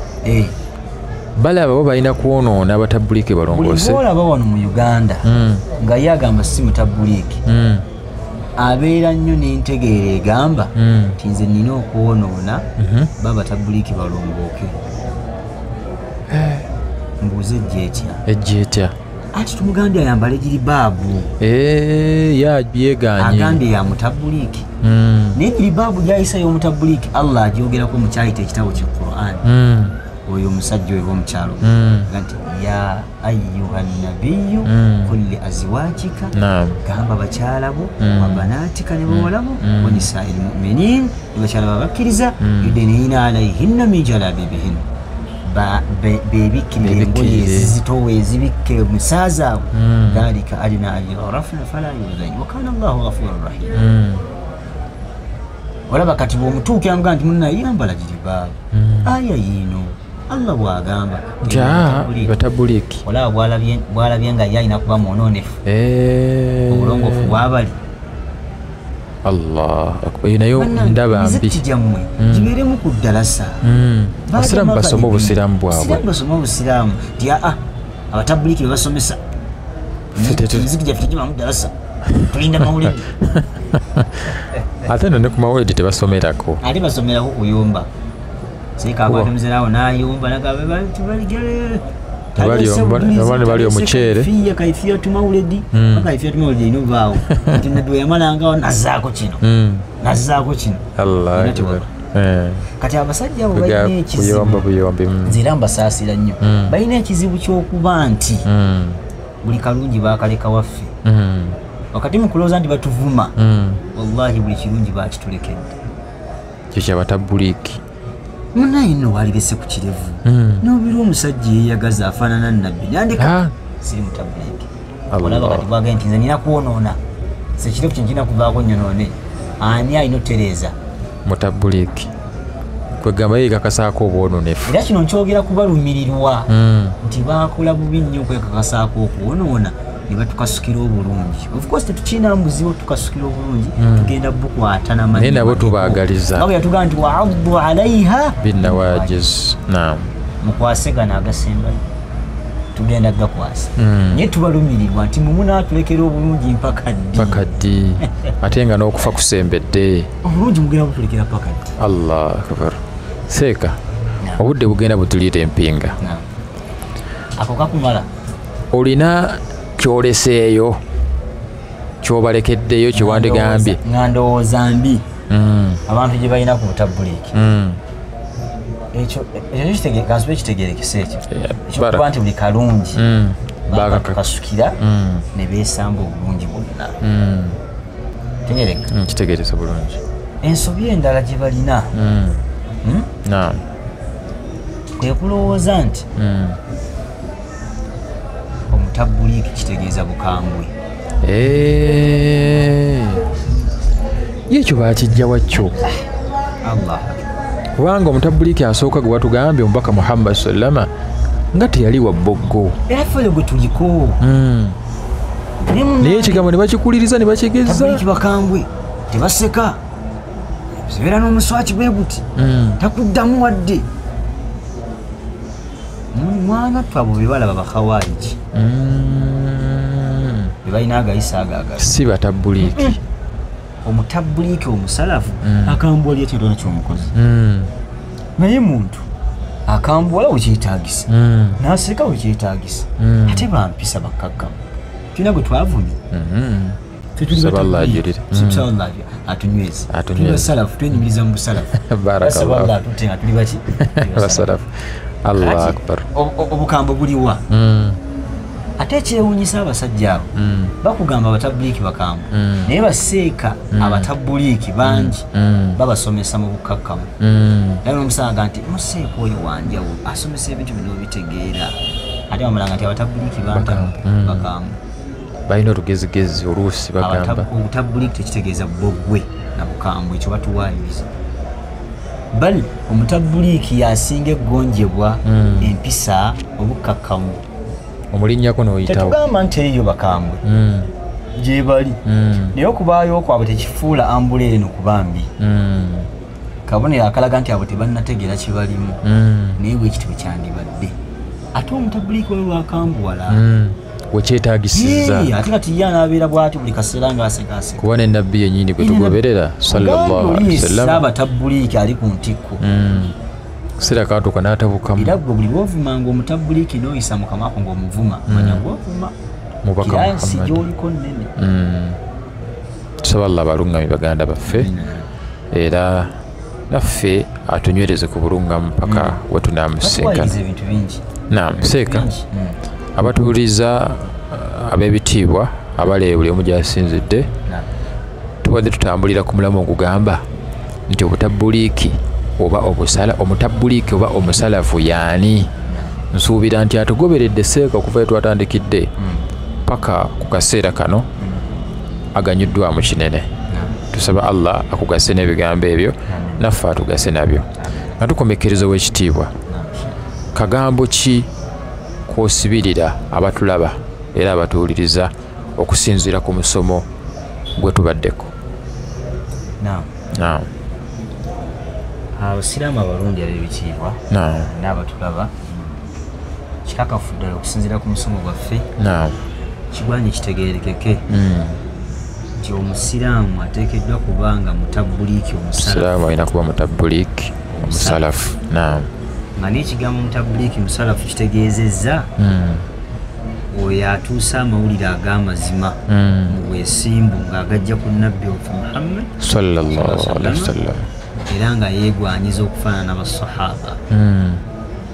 Balaba bo balina kwonoona abatabuliiki balongoose. Buli bw'olaba wano mu Uganda nga ye agamba si mutabuliiki, abeera nnyo n'entegeera egamba nti nze nnina okwonoona babatabuliiki balongooke. Mbuuze ejja etya? Ejja etya? Ati tumugambye ayambale jiribaabu. Yegaanye. Agambye ya mutabuliiki. Naye jiribaabu gy'ayisa y'omutabuliiki Allah agyogerako mu kyayita ekitabo kya Qur'an. Oyo omusajja oyo omukyalo nti ya ayyuha nabiyyu qul li azwajika, gamba bakyala bo wa banatika ne bawala bo wa nisa'il mu'minin, ne bakyala babakkiriza, yudnina alayhinna min jalabibihin, bebikkirire engoye ezizitowa ezibikke omusaaza abo, dhalika adna an yurafna fala yudhain wa kana Allahu ghafuran rahim. Olaba kati bw'omutuukira amugaa nti munnaye yambala jiribaabu, aya yiino Allah bw'agamba nti batabuliiki. Olaba bw'alabye nga ye alina kuba mwonoonefu, obulongoofu bw'abali. Allah akbar. Eyo nayo ndaba mbi. Emizikiti gyammwe gibeeremu ku ddalasa. Abasiraamu basome obusiraamu bwabwe. Abasiraamu basome obusiraamu nti abatabuliiki be basomesa. Emizikiti gyaffe tegibaamu ddalasa, tulinda mawulire. Ate nno ne ku mawulire tebasomerako. Ate basomerako kuyomba. Seeka akwata muzerawo n'ayomba n'agamba tibaligere. Bali omuceere. Kaifiya tumawuledi. Kaifiya tumawuledi erina obaawo. Nti Nabbi bwe yamalangawo nazzaako kino. Nazzaako kino. Allah akbar. Kati abasajja abo balina ekizibu. Nze era mbasaasira nnyo. Balina ekizibu ky'okuba nti buli kalungi baakaleka waffe. Wakati mu kulowooza nti batuvuma, wallahi buli kirungi baakitulekedde. Ekyo kyabatabuliiki. Munnaye nno waalirese ku kirevu. N'obirwa omusajja yeeyagaza afaanana Nabbi. Nandeka siri mutabuliiki. Olaba kati bwagambye nti nze nina kwonoona. Nze ekirevu kye nkirina kuvaako nnyonoone. Ani alina otereeza? Mutabuliiki. Kwegamba yeekakasaako obwonoonefu. Era kino nkyogera kubalumirirwa nti baakola bubi nnyo okwekakasaako okwonoona ne batukasukira obulungi. Of course tetukirina buzibu tukasukira obulungi, tugenda bukwata n'amanyi. Naye nabo tubaagaliza. Nga bwe yatugamba nti wa'addu alayha binnawajiz. Naam. Mukwase gano agasembayo. Tugenda gakwasa. Naye tubalumirirwa nti munaatulekera obulungi mpaka ddi? Mpaka ddi? Ate nga n'okufa kusembedde. Obulungi mugenda butulekera mpaka ddi? Allah akbar. Seeka, obudde bugenda butuliira empinga. Ako kakumala. Olina kyoleseeyo kyobalekeddeyo kyewandigambye? Nga ndowooza mbi abantu gye balina ku butabuliiki. Ekyo kansibe ekitegeerekese ekyo ekyokuba nti buli kalungi bakakasukira ne beesamba obulungi bwonna. Tegereka? Kitegeerese bulungi. Ensobi endala gye balina kwe kulowooza nti omutabuliiki kitegeeza bukambwe. Ye ekyo baakijja wakyo. Allah. Kubanga omutabuliiki asooka gwe batugambye omubaka Muhammad sallama nga teyali wa bboggo. Era ffe gwe tuliko. Naye ekigambo ne bakikuliriza ne bakigezza. Tabuliiki bakambwe tebaseka. Zibeera n'omuswaki bwe guti. Takuddamu wadde. Mwana twabo be balaba bakhawariji. Be balina agayisa agaagala. Si batabuliiki. Omutabuliiki omusalafu akambuwalira ekintu ky'omukozi. Naye muntu akambuwala wekyetaagisa, n'aseka wekyetaagisa, ate bampisa bakkakkamu. Tulina gwe twavumye. Tusaba Allah ajulire. Tusaba Allah atunyweze. Tuli basalafu, twenyumiriza mu busalafu. Barakallahu. Tusaba Allah atute nga tuli baki? Basalafu. Allah akbar. Obukambwe buliwa? Ate ekyewuunyisa abasajja abo bakugamba abatabuliiki bakambwe, naye baseeka abatabuliiki bangi babasomesa mu bukkakkamu. Era n'omusanga nti museeka oyo wanjawulo asomesa ebintu bino bitegeera, ate bamulanga nti abatabuliiki bakambwe, balina olugezigezi oluusi bagamba obutabuliiki tekitegeeza bogwe na bukambwe, ekyo batuwaayiriza. Bali omutabuliiki yasinga eggonjebwa empisa obukkakkamu omulinnyako n'oyitawo. Tetugamba nti eyo bakambwe gye bali, naye okubaayo kwabwe tekifuula ambuleera eno kuba mbi. Kabonero akalaga nti abo tebannategeera kye balimu, naye bwe kityo kyandibadde. Ate omutabuliiki oyo lwakambuwala wekyetaagisizza, ate kati ye anaabeera bw'atyo buli kaseera ng'asekaaseka. Kuba ne nabbi yennyini gwe tugoberera sallallahu alaihi wasallam abatabuliiki ali ku ntikko kaseera katuuka n'atabukamu. Era gwe buli lw'ovumanga omutabuliiki n'oyisa mu kamwa ko ng'omuvuma, manya gw'ovuma mubaka Muhammad gy'oliko nnene. Tusaba Allah abaluŋŋamye baganda baffe, era naffe atunywereze ku bulungamu paka we tunaamusisinkana. Naam, seeka abatuwuliriza ab'ebitiibwa abali buli omu gy'asinzidde, tubadde tutambulira ku mulamu ogugamba nti obutabuliiki oba omutabuliiki oba omusalafu yaani. Nsuubira nti atugoberedde seeka okuva we twatandikidde paka ku kaseera kano aganyuddwamu kinene. Tusaba Allah akugase n'ebigambo ebyo naffe atugase nabyo. Nga tukomekkereza ow'ekitiibwa, kagambo ki kw'osibirira abatulaba era abatuwuliriza okusinziira ku musomo gwe tubaddeko? Naam. Abasiraamu abalungi ab'ebitiibwa n'abatulaba, kikakafu ddala okusinziira ku musomo gwaffe, kigwanye kitegeerekeke nti omusiraamu ateekeddwa kubanga mutabuliiki omusalafu. Omusiraamu alina kuba mutabuliiki omusalafu. Naam. Nga n'ekigambo mutabuliiki musalafu kitegeezezza oyo atuusa amawulire ag'amazima mu bwesimbu ng'agajja ku nabbi waffe Muhammad sallallahu alaihi wasallam, era nga yeegwanyiza okufaanana basahaba.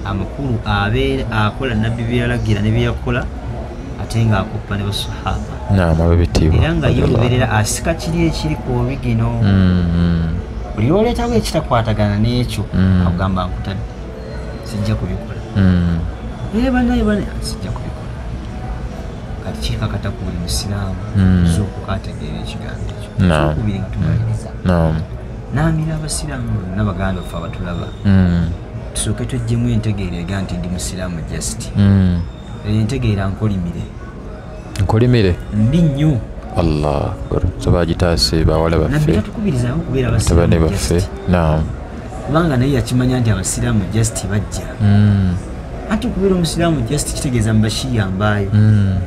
Amakulu abeera akola nabbi bye yalagira ne bye yakola, ate ng'akoppa ne basahaba. Naam, ab'ebitiibwa. Era nga ye olubeerera asika kiri ekiri ku origino. Buli lw'oleetawo ekitakwatagana n'ekyo akugamba nkutadde, sijja kubikola. Banaye sijja kubikola. Kati kikakata ku buli musiraamu zuukuka ategeera ekigambo ekyo. Ekyokubiri nga tumaliriza, naamira abasiraamu bonna baganda baffe abatulaba, tusooke tweggyemu entegeera ega nti ndi musiraamu just. Entegeera nkolimire. Nkolimire? Mbi nnyo. Allah akbar. Tusaba agitaase bawala baffe, nabbi tatukubirizaawo okubeera abasiraamu just. Naam. Kubanga naye yakimanya nti abasiraamu just bajja. Anti okubeera omusiraamu just kitegeeza mbashiya mbaayo,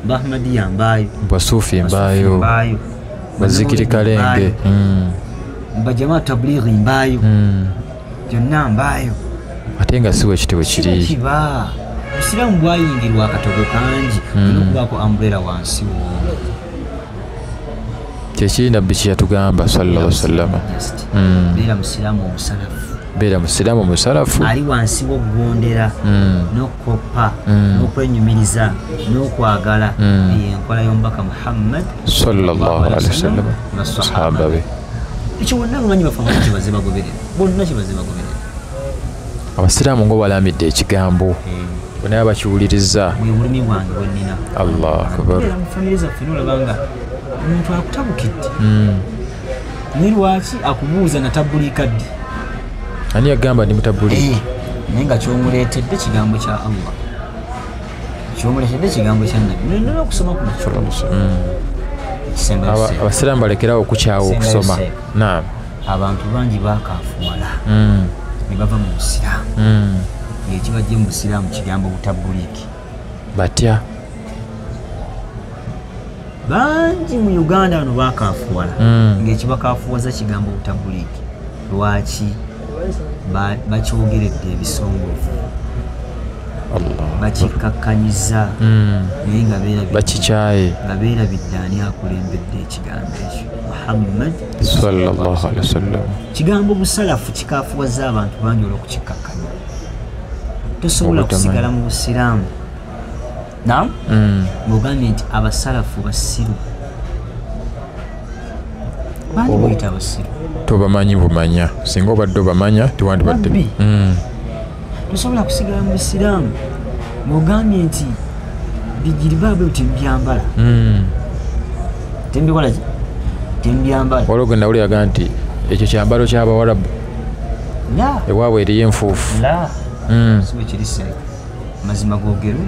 mbahmadiya mbaayo, basuufi mbaayo, bazikiri kalenge, mbajamaa tabulighi mbaayo, byonna mbaayo. Ate nga si bwe kiri. Kiba obusiraamu bwayingirwa akatogo kangi, olina okubaako umbrella wansi wo. Kyekiri nabbi kye yatugamba sallallahu alaihi wasallam. Beera musiraamu omusalafu. Beera musiraamu omusalafu ali wansi w'okugondera n'okukoppa n'okwenyumiriza n'okwagala eyo enkola y'omubaka Muhammad sallallahu alaihi wasallam basahaba be. Ekyo bonna bamanyi bafe kye bagoberera, bonna kye bagoberera. Abasiraamu ngo balamidde ekigambo bonna bakiwuliriza. Bwe bulumi bwange bwe nnina. Allah akbar. Era mu famire zaffe n'olabanga omuntu akutabukidde, naye lwaki akubuuza natabuliika ddi? Ani yagamba ndi mutabuliiki? Naye nga kyomuleetedde kigambo kya Allah, kyomuleetedde kigambo kya nabbi. Nina okusoma kuno kikulu. Abasiraamu balekerawo okukyawa okusoma. Naam. Abantu bangi baakaafuwala ne bava mu busiraamu, ng'ekibajje mu busiraamu kigambo butabuliiki. Batya? Bangi mu Uganda wano baakaafuwala ng'ekibakaafuwaza kigambo butabuliiki. Lwaki? Bakyogeredde ebisongovu, bakikakkanyiza, naye nga bakikyaye, nga beerabidde ani akulembedde ekigambo ekyo, Muhammad sallallahu alaihi wasallam. Kigambo busalafu kikaafuwaza abantu bangi olw'okukikkakkanya. Tosobola kusigala mu busiraamu Naam. Ng'ogambye nti abasalafu basiru. Bani boyita abasiru? Tobamanyi bumanya. Singa obadde obamanya tewandibadde. Tosobola kusigala mu busiraamu ng'ogambye nti bijiribaabu tembyambala. Tembikola ki? Tembyambala. Waliwo gwe nawuliraga nti ekyo kyambalo ky'Abawarabu. Ewaabwe eriyo enfuufu. Si bwe kiri seeka. Mazima googerwe.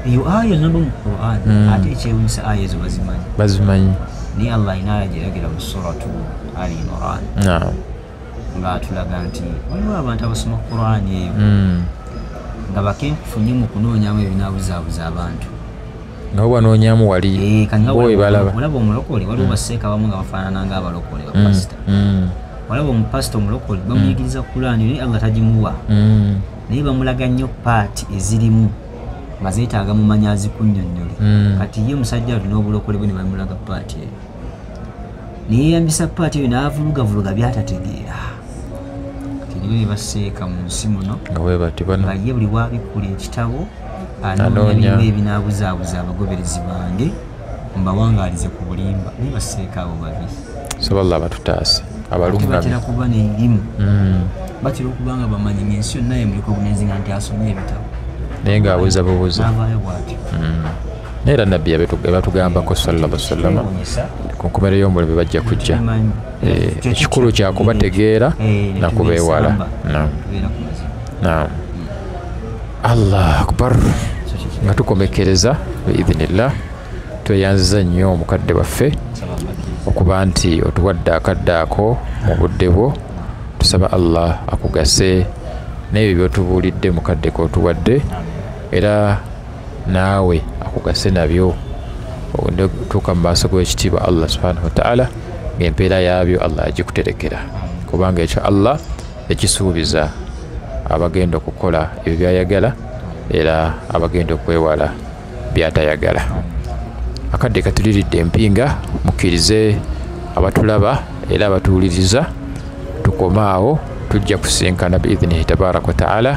Eyo aya namba mu Qur'an ate ekyewuunyisa aya ezo bazimanyi. Bazimanyi. Naye Allah alina aya gyeyayogera mu Suratu Ali Imran. Ng'atulaga nti waliwo abantu abasoma Qur'an eyo nga bakenkufu nnyo mu kunoonyamu ebinaabuzaabuza abantu. Nga bo banoonyamu wali bo we balaba. Olaba omulokole waliwo basseeka abamu nga bafaanana ng'abalokole bapasita. Olaba omupasita omulokole bamuyigiriza Qur'an naye Allah tagimuwa. Naye bamulaga nnyo paati ezirimu nga zeetaaga mumanyi azikunnyonnyole. Kati ye omusajja alina obulokole bwe ne bamulaga paati eyo. Neyeeyambisa paati eyo n'avulugavuluga by'atategeera. Kati nibo bye baseeka mu nsi muno nga ye buli bw'abikkula ekitabo anoonya birimu ebinaabuzaabuza abagoberezi bange mbawangaalize ku bulimba. Naye baseeka abo babi. Saba Allah batutaase. Abalungamye. Batera kuba n'erimu. Batera okuba nga bamanyi ng'ensi yonna emurecognizinga nti asomye ebitabo. Naye ng'abuuza bubuuza. N'avaayo bw'atyo. Naye era Nabbi yabatugambako sallallahu alaihi wasallam ku nkomerero y'omulembe bajja kujja. Ekikulu kya kubategeera na kubeewala. Naam. Allah akbar. Nga tukomekereza biidhinillah, tweyanziza nnyo omukadde waffe okuba nti otuwadde akadde ako mu budde bwo. Tusaba Allah akugase n'ebyo by'otubuulidde mukadde k'otuwadde, era naawe akugase nabyo tuuka mu maaso g'ekitiibwa Allah subhanahu wa ta'ala ng'empeera yaabyo Allah agikuterekera, kubanga ekyo Allah ekisuubiza abagenda okukola ebyo by'ayagala era abagenda okwewala by'atayagala. Akadde katuliridde empinga, mukkirize abatulaba era abatuwuliriza, tukomaawo tujja kusinkana biidhinihi tabaraka wa ta'ala.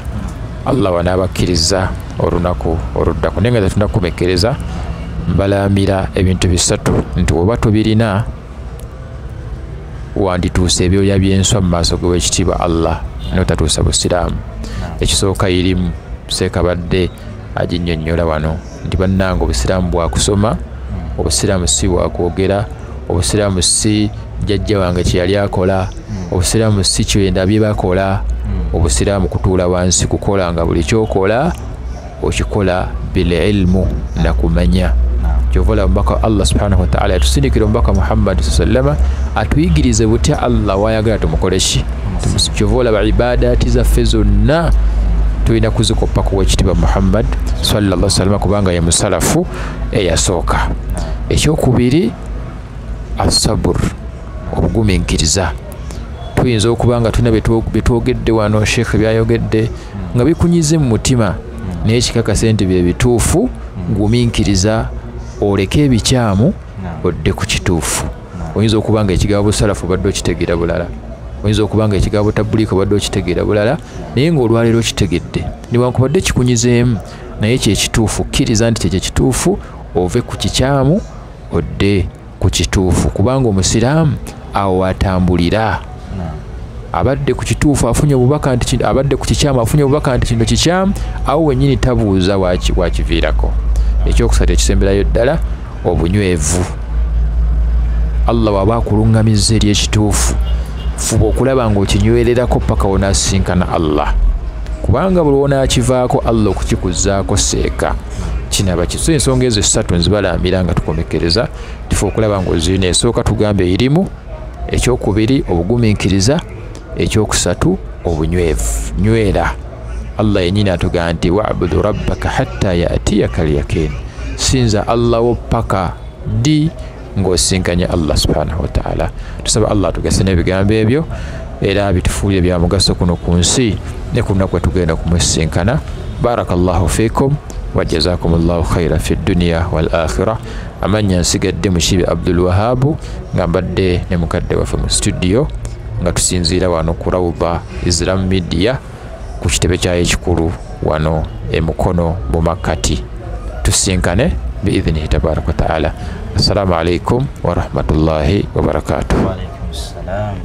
Allah wanaabakkiriza olunaku oluddako. Naye nga tetunnakumekereza, mbalaamira ebintu bisatu nti oba tobirina wandituusa ebyoya by'enswa mu maaso g'owekitiibwa Allah n'otatuusa busiraamu. Ekisooka irimu seeka badde aginnyonnyola wano nti bannange obusiraamu bwakusoma, obusiraamu si bwakwogera, obusiraamu si jjajja wange kye yali akola, obusiraamu si kyenda bye bakola. Obusiraamu kutuula wansi kukola nga buli kyokola okikola bil ilmu na kumanya. Kyova olaba omubaka Allah subhanahu wa ta'ala yatusindikira omubaka Muhammad sallama atuyigirize butya Allah wayagala tumukole ki. Kyova olaba ibadaati zaffe zonna tulina kuzikoppa ku wekitiibwa Muhammad sallallahu alaihi wasallam kubanga ye musalafu eyasooka. Ekyokubiri asabur, obugumiikiriza. Tuyinza okuba nga tulina byetwogedde wano, Sheikh byayogedde nga bikunyize mu mutima, naye ekikakasa nti bye bituufu. Gumiikiriza oleke ebikyamu odde ku kituufu. Oyinza okuba nga ekigambo busalafu obadde okitegeera bulala, oyinza okuba nga ekigambo tabuliika obadde okitegeera bulala, naye ng'olwaleero okitegedde newankubadde kikunyizeemu, naye kyekituufu. Kkiriza nti kyekyo kituufu, ove ku kikyamu odde ku kituufu, kubanga omusiraamu awo atambulira. Abadde ku kituufu afunye obubaka nti abadde ku kikyamu afunye obubaka nti kino kikyamu, awo wennyini tabuuza wakiviirako. Ekyokusatu ekisemberayo ddala, obunywevu. Allah waba akuluŋŋamizza eri ekituufu, fuba okulaba ng'okinywererako paka wonaasinkana Allah, kubanga buli wonaakivaako Allah okukikuzaako seeka kinaba kiso. Ensonga ezo essatu nzibalaamira nga tukomekereza, tufe okulaba ng'ozirina. Esooka tugambe erimu, ekyokubiri obugumiikiriza, ekyokusatu obunywevu. Nywera. Allah yennyini atugamba nti wa'budu rabbaka hatta ya'tiyaka al-yaqin, sinza Allah wo paka ddi ng'osinkanye Allah subhanahu wa ta'ala. Tusaba Allah tugase n'ebigambo ebyo era bitufuulire bya mugaso kuno ku nsi ne ku lunaku tugenda kumusinkana. Barakallahu fikum wa jazakumullahu khaira fi dunya wal akhirah. Amannya nsigadde Mukiibi Abdul Wahabu nga mbadde ne mukadde waffe mu studio nga tusinziira wano ku Rawda Islam Media ku kitebe kyayo ekikulu wano e Mukono mu makkati. Tusinkane biidhnihi tabaraka wataala. Assalamu alaikum warahmatullahi wabarakatuh. Waalaikum salam.